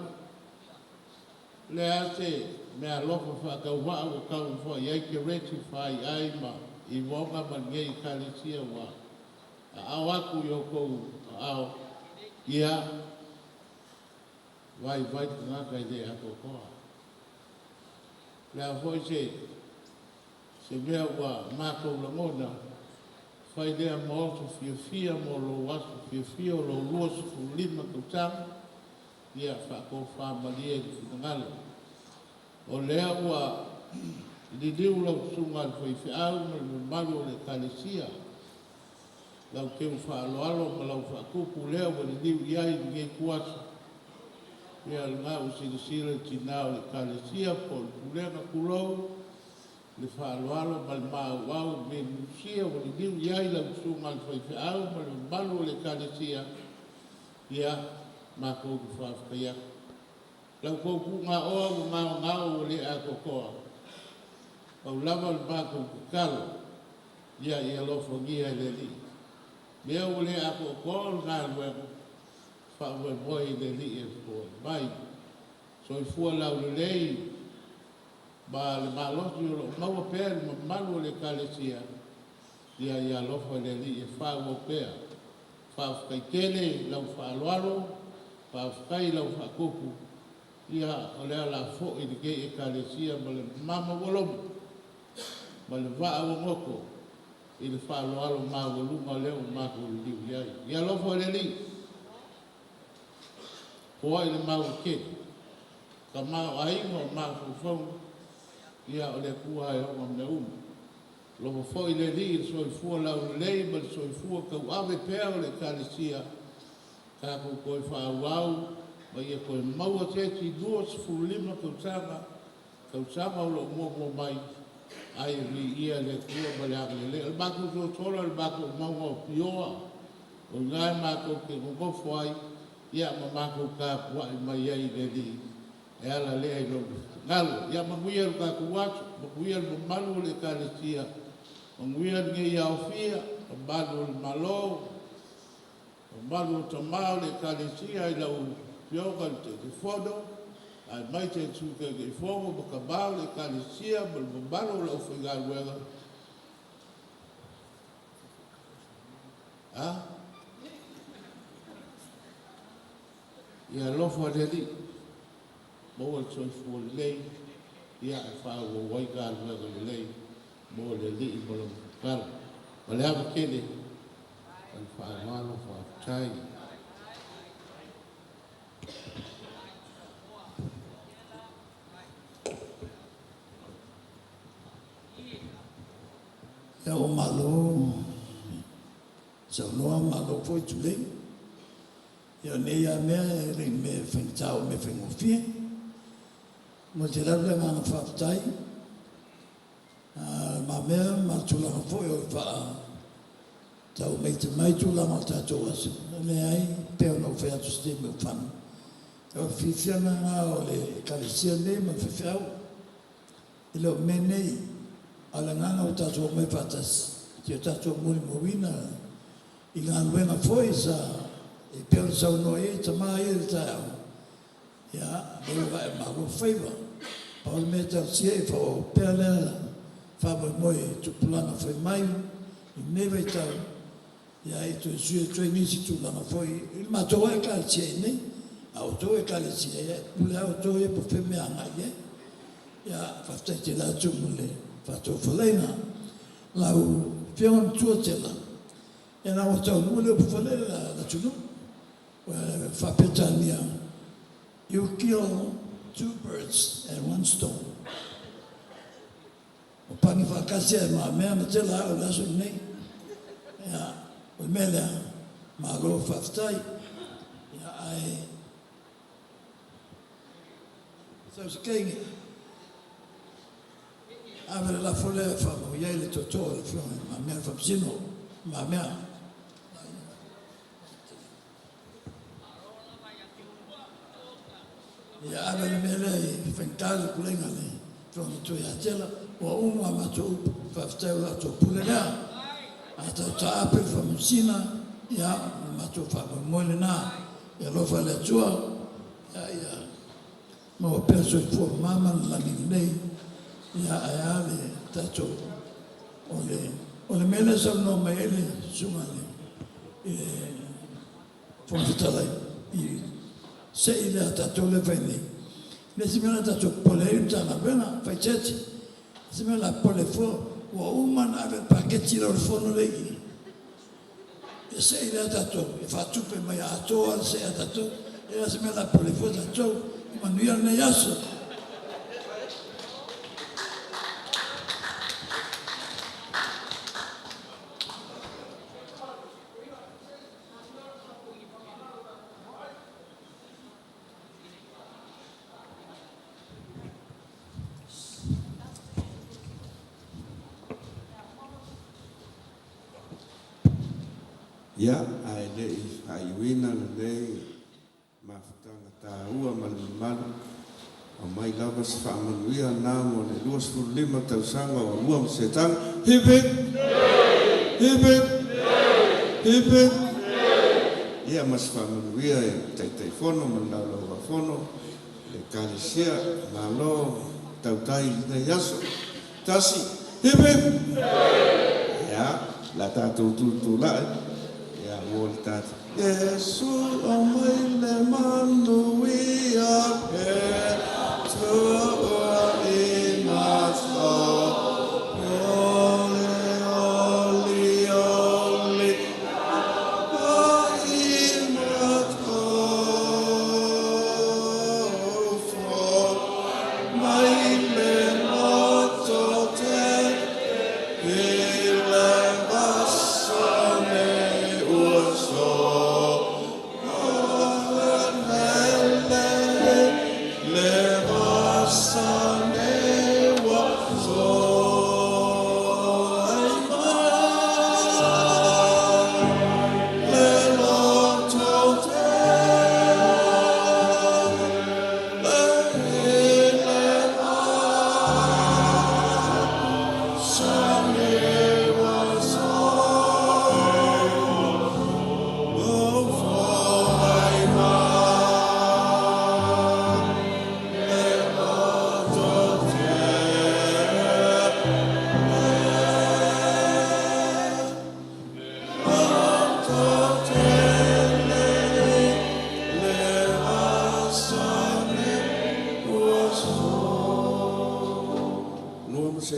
o le a se meaalofa faatauvaa ua taumafai ai Kereti Faiai ma Ivoga ma lenei Ekalesia ua aao atu i outou aao, ia vaivai le tagata e le atoatoa. O le a foi se mea ua matou lagona, fai lea ma oso fiafia mo lou aso fiafia o lou 25 tausaga, ia faatofamalie i le finagalo. O lea ua liliu lau susuga i le faifeau ma le mamalu o le Ekalesia, lau teu faaaloalo ma lau faatupu lea ua liliu i ai lenei ituaso, ia lena ua silasila le tina o le Ekalesia po o le pulega tulou, le faaaloalo ma le maauau i le mea ua liliu i ai lau susuga i le faifeau ma le mamalu o le Ekalesia, ia matou te faafetai atu. Lau tou tuugaoa ua gaogao ua le atoatoa, pau lava le matou tatalo, ia ia alofagia e le Alii. Mea ua le atoatoa o le galuega, faamoemoe i le Alii e foai mai. Soifua laulelei ma le malosi o lo o maua pea i le mamalu o le Ekalesia, ia ia alofa le Alii e faaauau pea. Faafetai tele lau faaaloalo, faafetai lau faatupu, ia o lea la foi lenei Ekalesia ma le mama ua logo, ma le vaa ua goto i le faaaloalo maualuga lea ua matou liliu i ai. Ia alofa le Alii, foai le mau tele, tama o aiga o mafaufauga, ia o le Atua e ona mea uma. Alofa foi le Alii i le soifua laulelei ma le soifua tauave pea o le Ekalesia, tatou toe faaauau ma ia toe maua se isi 25 tausaga, tausaga o lo o muamua mai, ai viia le Atua ma le agalelei. O le matou sosola o le matou mauga o Pioa, o ina e matou te nonofo ai, ia ma matou tapuai mai ai i le Alii, e ala lea i lona finagalo. Ia manuia le tatou aso, manuia le mamalu o le Ekalesia, manuia lenei aofia. mamalu o le Malo, mamalu o tamā o le Ekalesia i lau Afioga i le Taitaifono aemaise le Sui Taitaifono ma tamā o le Ekalesia ma le mamalu o le aufaigaluega. A, ia alofa le Alii, maua le soifua lelei e faaauau ai galuega lelei mo le Alii ma lana tatalo. Ma le ava tele ma le faaaloalo faafetai. Ia ua malo saunoa malo foi tulei. Ia o nei lava mea e le i mea e faigata o mea faigofie. Momoli tele atu le agaga faafetai ma mea ma tulaga foi o le faataumaite mai tulaga o tatou aso, e leai, pei ona ou fai atu i se taimi ua fano, o le fiafiaga lena o le Ekalesia lenei ma le faifeau. E le o mea nei, a o le agaga ua tatou omai faatasi, se i o tatou molimauina i galuega foi sa e pei ona saunoa i ai tama ia i le taeao, ia, o lea ua vae o faiva. Pau le mea talosia ia faaauau pea lea faamoemoe i tupulaga fai mai i lenei vaitau ia toe sui atu ai nisi tulaga foi i le matou lava Ekalesia i inei. A o outou Ekalesia, ia e pule lava outou ia po o fea le mea e agai i ai. Ia, faafetai tele atu mo le faatofalaiga. Lau Afioga i le Matua Tela, ia leaga ua taunuu le upu foi lele a Leatinuu faa-Peretania, you kill two birds and one stone. Ua pani faatasi lava e Le Mamea ma Tela au i le aso lenei. Ia, o le mea lea, malo faafetai. Ia, ae sau se taimi, ave le lafo lea e faamanuia i ai le tootoo o le Afioga ia Le Mamea, le Faamasino Le Mamea. Ia ave le mea lea e faigata le tuleiga a le Afioga Matua ia Tela. Ua uma a matou upu, faafetai o la outou pule lea. A tatou taape le faamasina, ia o le matou faamoemoe lena. Ia alofa le Atua ia maua pea le soifua mama ma le lagi lelei, ae a le tatou. O le mea lea e saunoa mai ai le Susuga i le Fofoga Fetalai i se'i lea a tatou lea e fai nei, e le o se mea la tatou popole ai le Matagaluega fai-tiati. O se mea o le a popole ai fua ua uma ona ave le paketi i lalo o le fono lea e i i. Le se'i lea a tatou e faatupe mai atoa lava le se'i a tatou. E leai la se mea o le a popole ai fua tatou. Ia manuia lenei aso. Ia, ae le i faaiuina lenei mafutaga taua ma le mamalu, aumai lava se faamanuia na mo le 25 tausaga o Aumua ma Setaga. Hip hip! Hip hip! Hip hip! Ia ma se faamanuia i le Taitaifono ma le Laulau-a-Fono, le Ekalesia, malo tautai i lenei aso. Tasi, hip hip! Ia, o le a tatou tutulai, ia mo le tatou. Iesu aumai le manuia pe tua i matou Oli oli oli ai matou Mai le loto tele i le vasa me ua le vasa.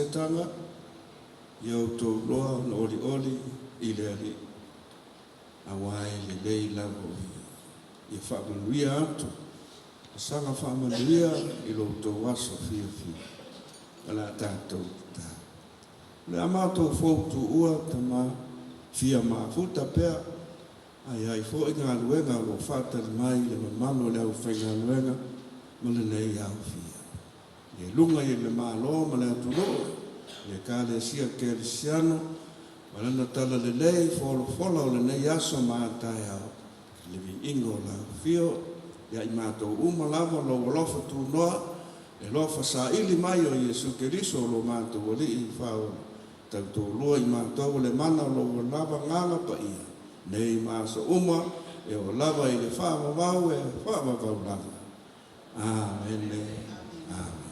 setaga, ia outou iloa ona olioli i le Alii, auā e lelei lava o Ia. Ia faamanuia atu ma saga faamanuia i lo outou aso fiafia. O le a tatou tatalo. O le a matou fou tuua tama fia mafuta pea, ae i ai foi galuega o lo o faatali mai i le mamalu o le aufaigaluega ma lenei aofia. Ia i luga i le Malo ma le atunuu, le Ekalesia Kerisiano ma lana talalelei folafola o lenei aso ma a taeao, i le viiga o lau afio, ia i matou uma lava lou alofa tunoa, le alofa saili mai o Iesu Keriso o lo matou Alii Faaola, tautoalua i matou o le mana o lou lava Agaga Paia, nei ma aso uma, e oo lava i le faavavau e faavavau lava. Amene. Amene.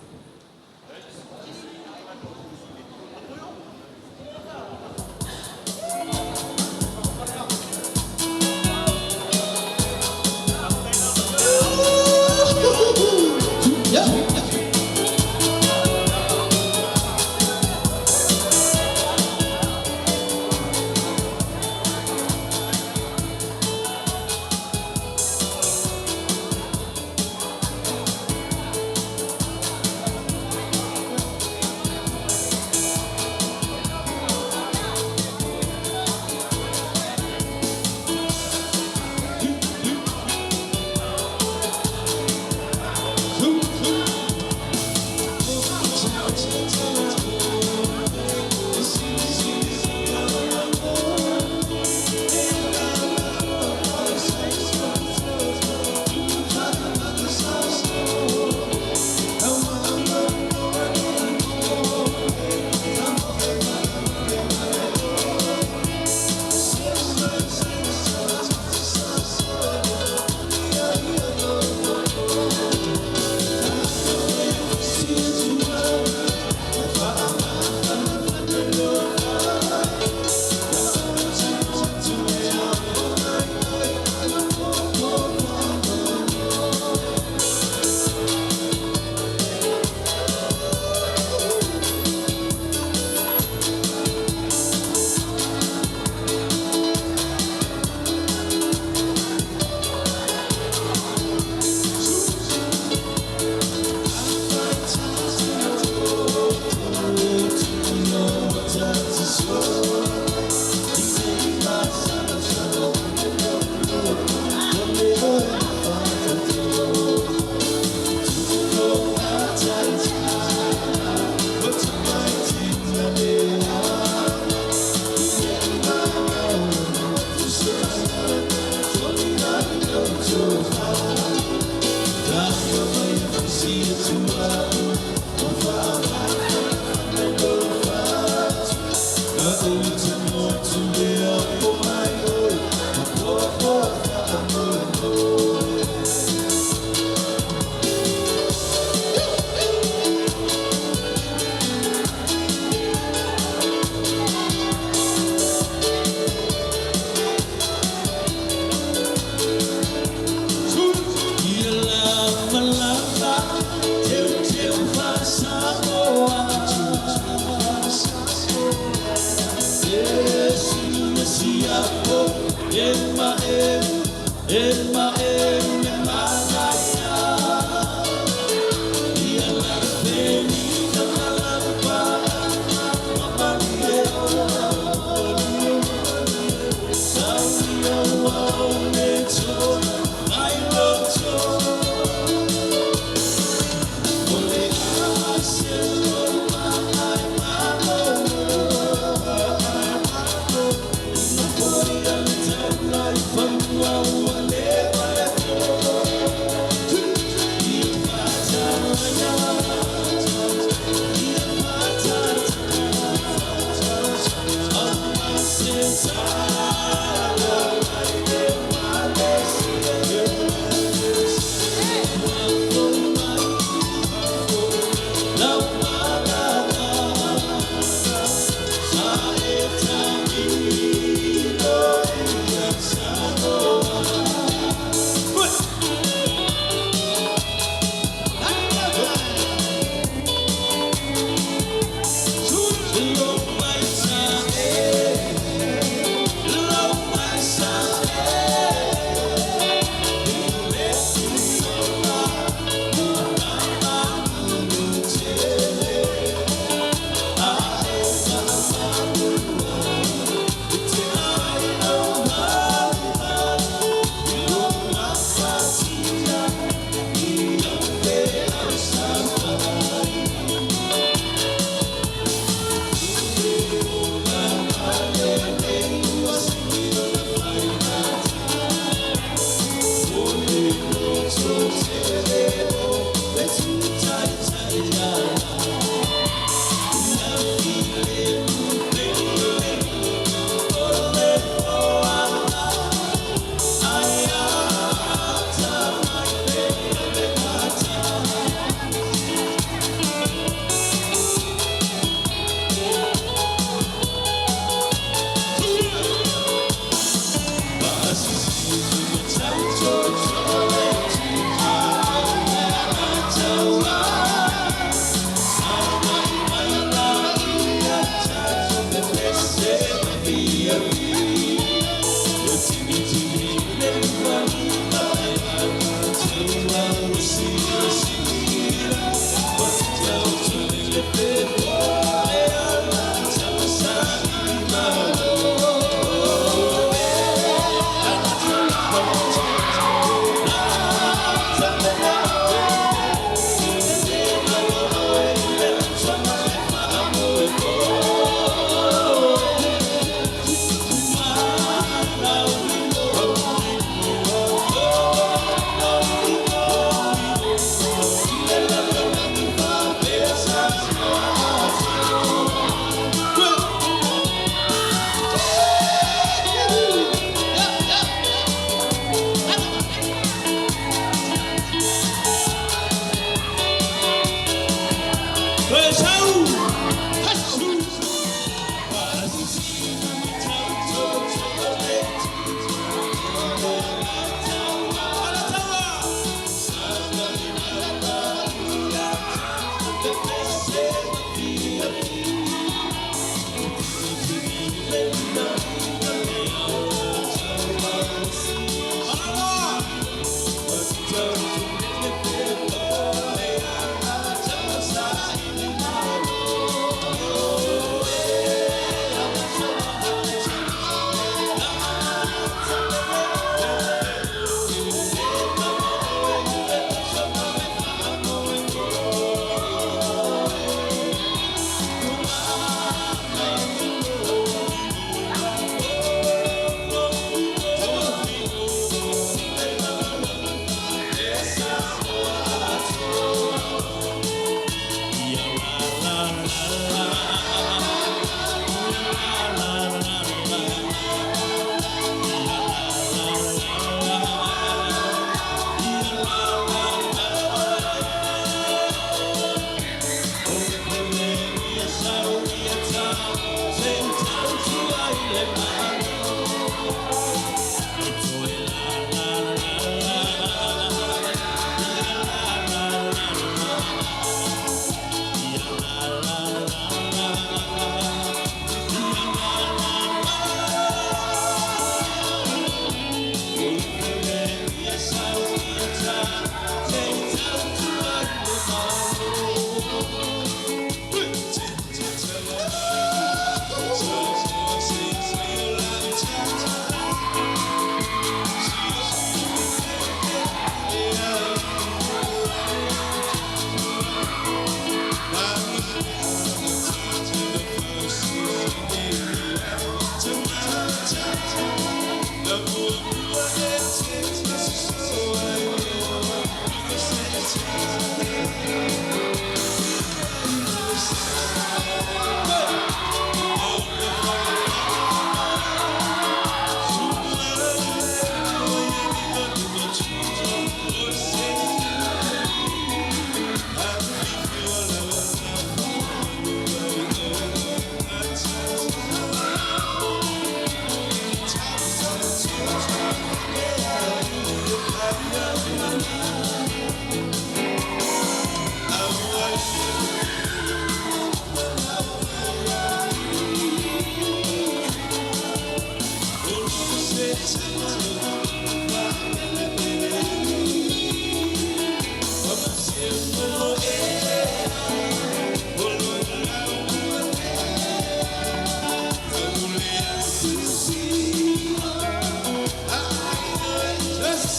Hey!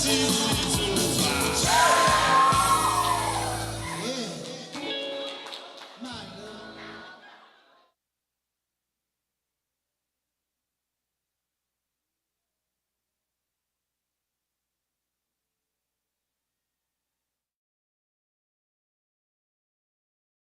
Sili.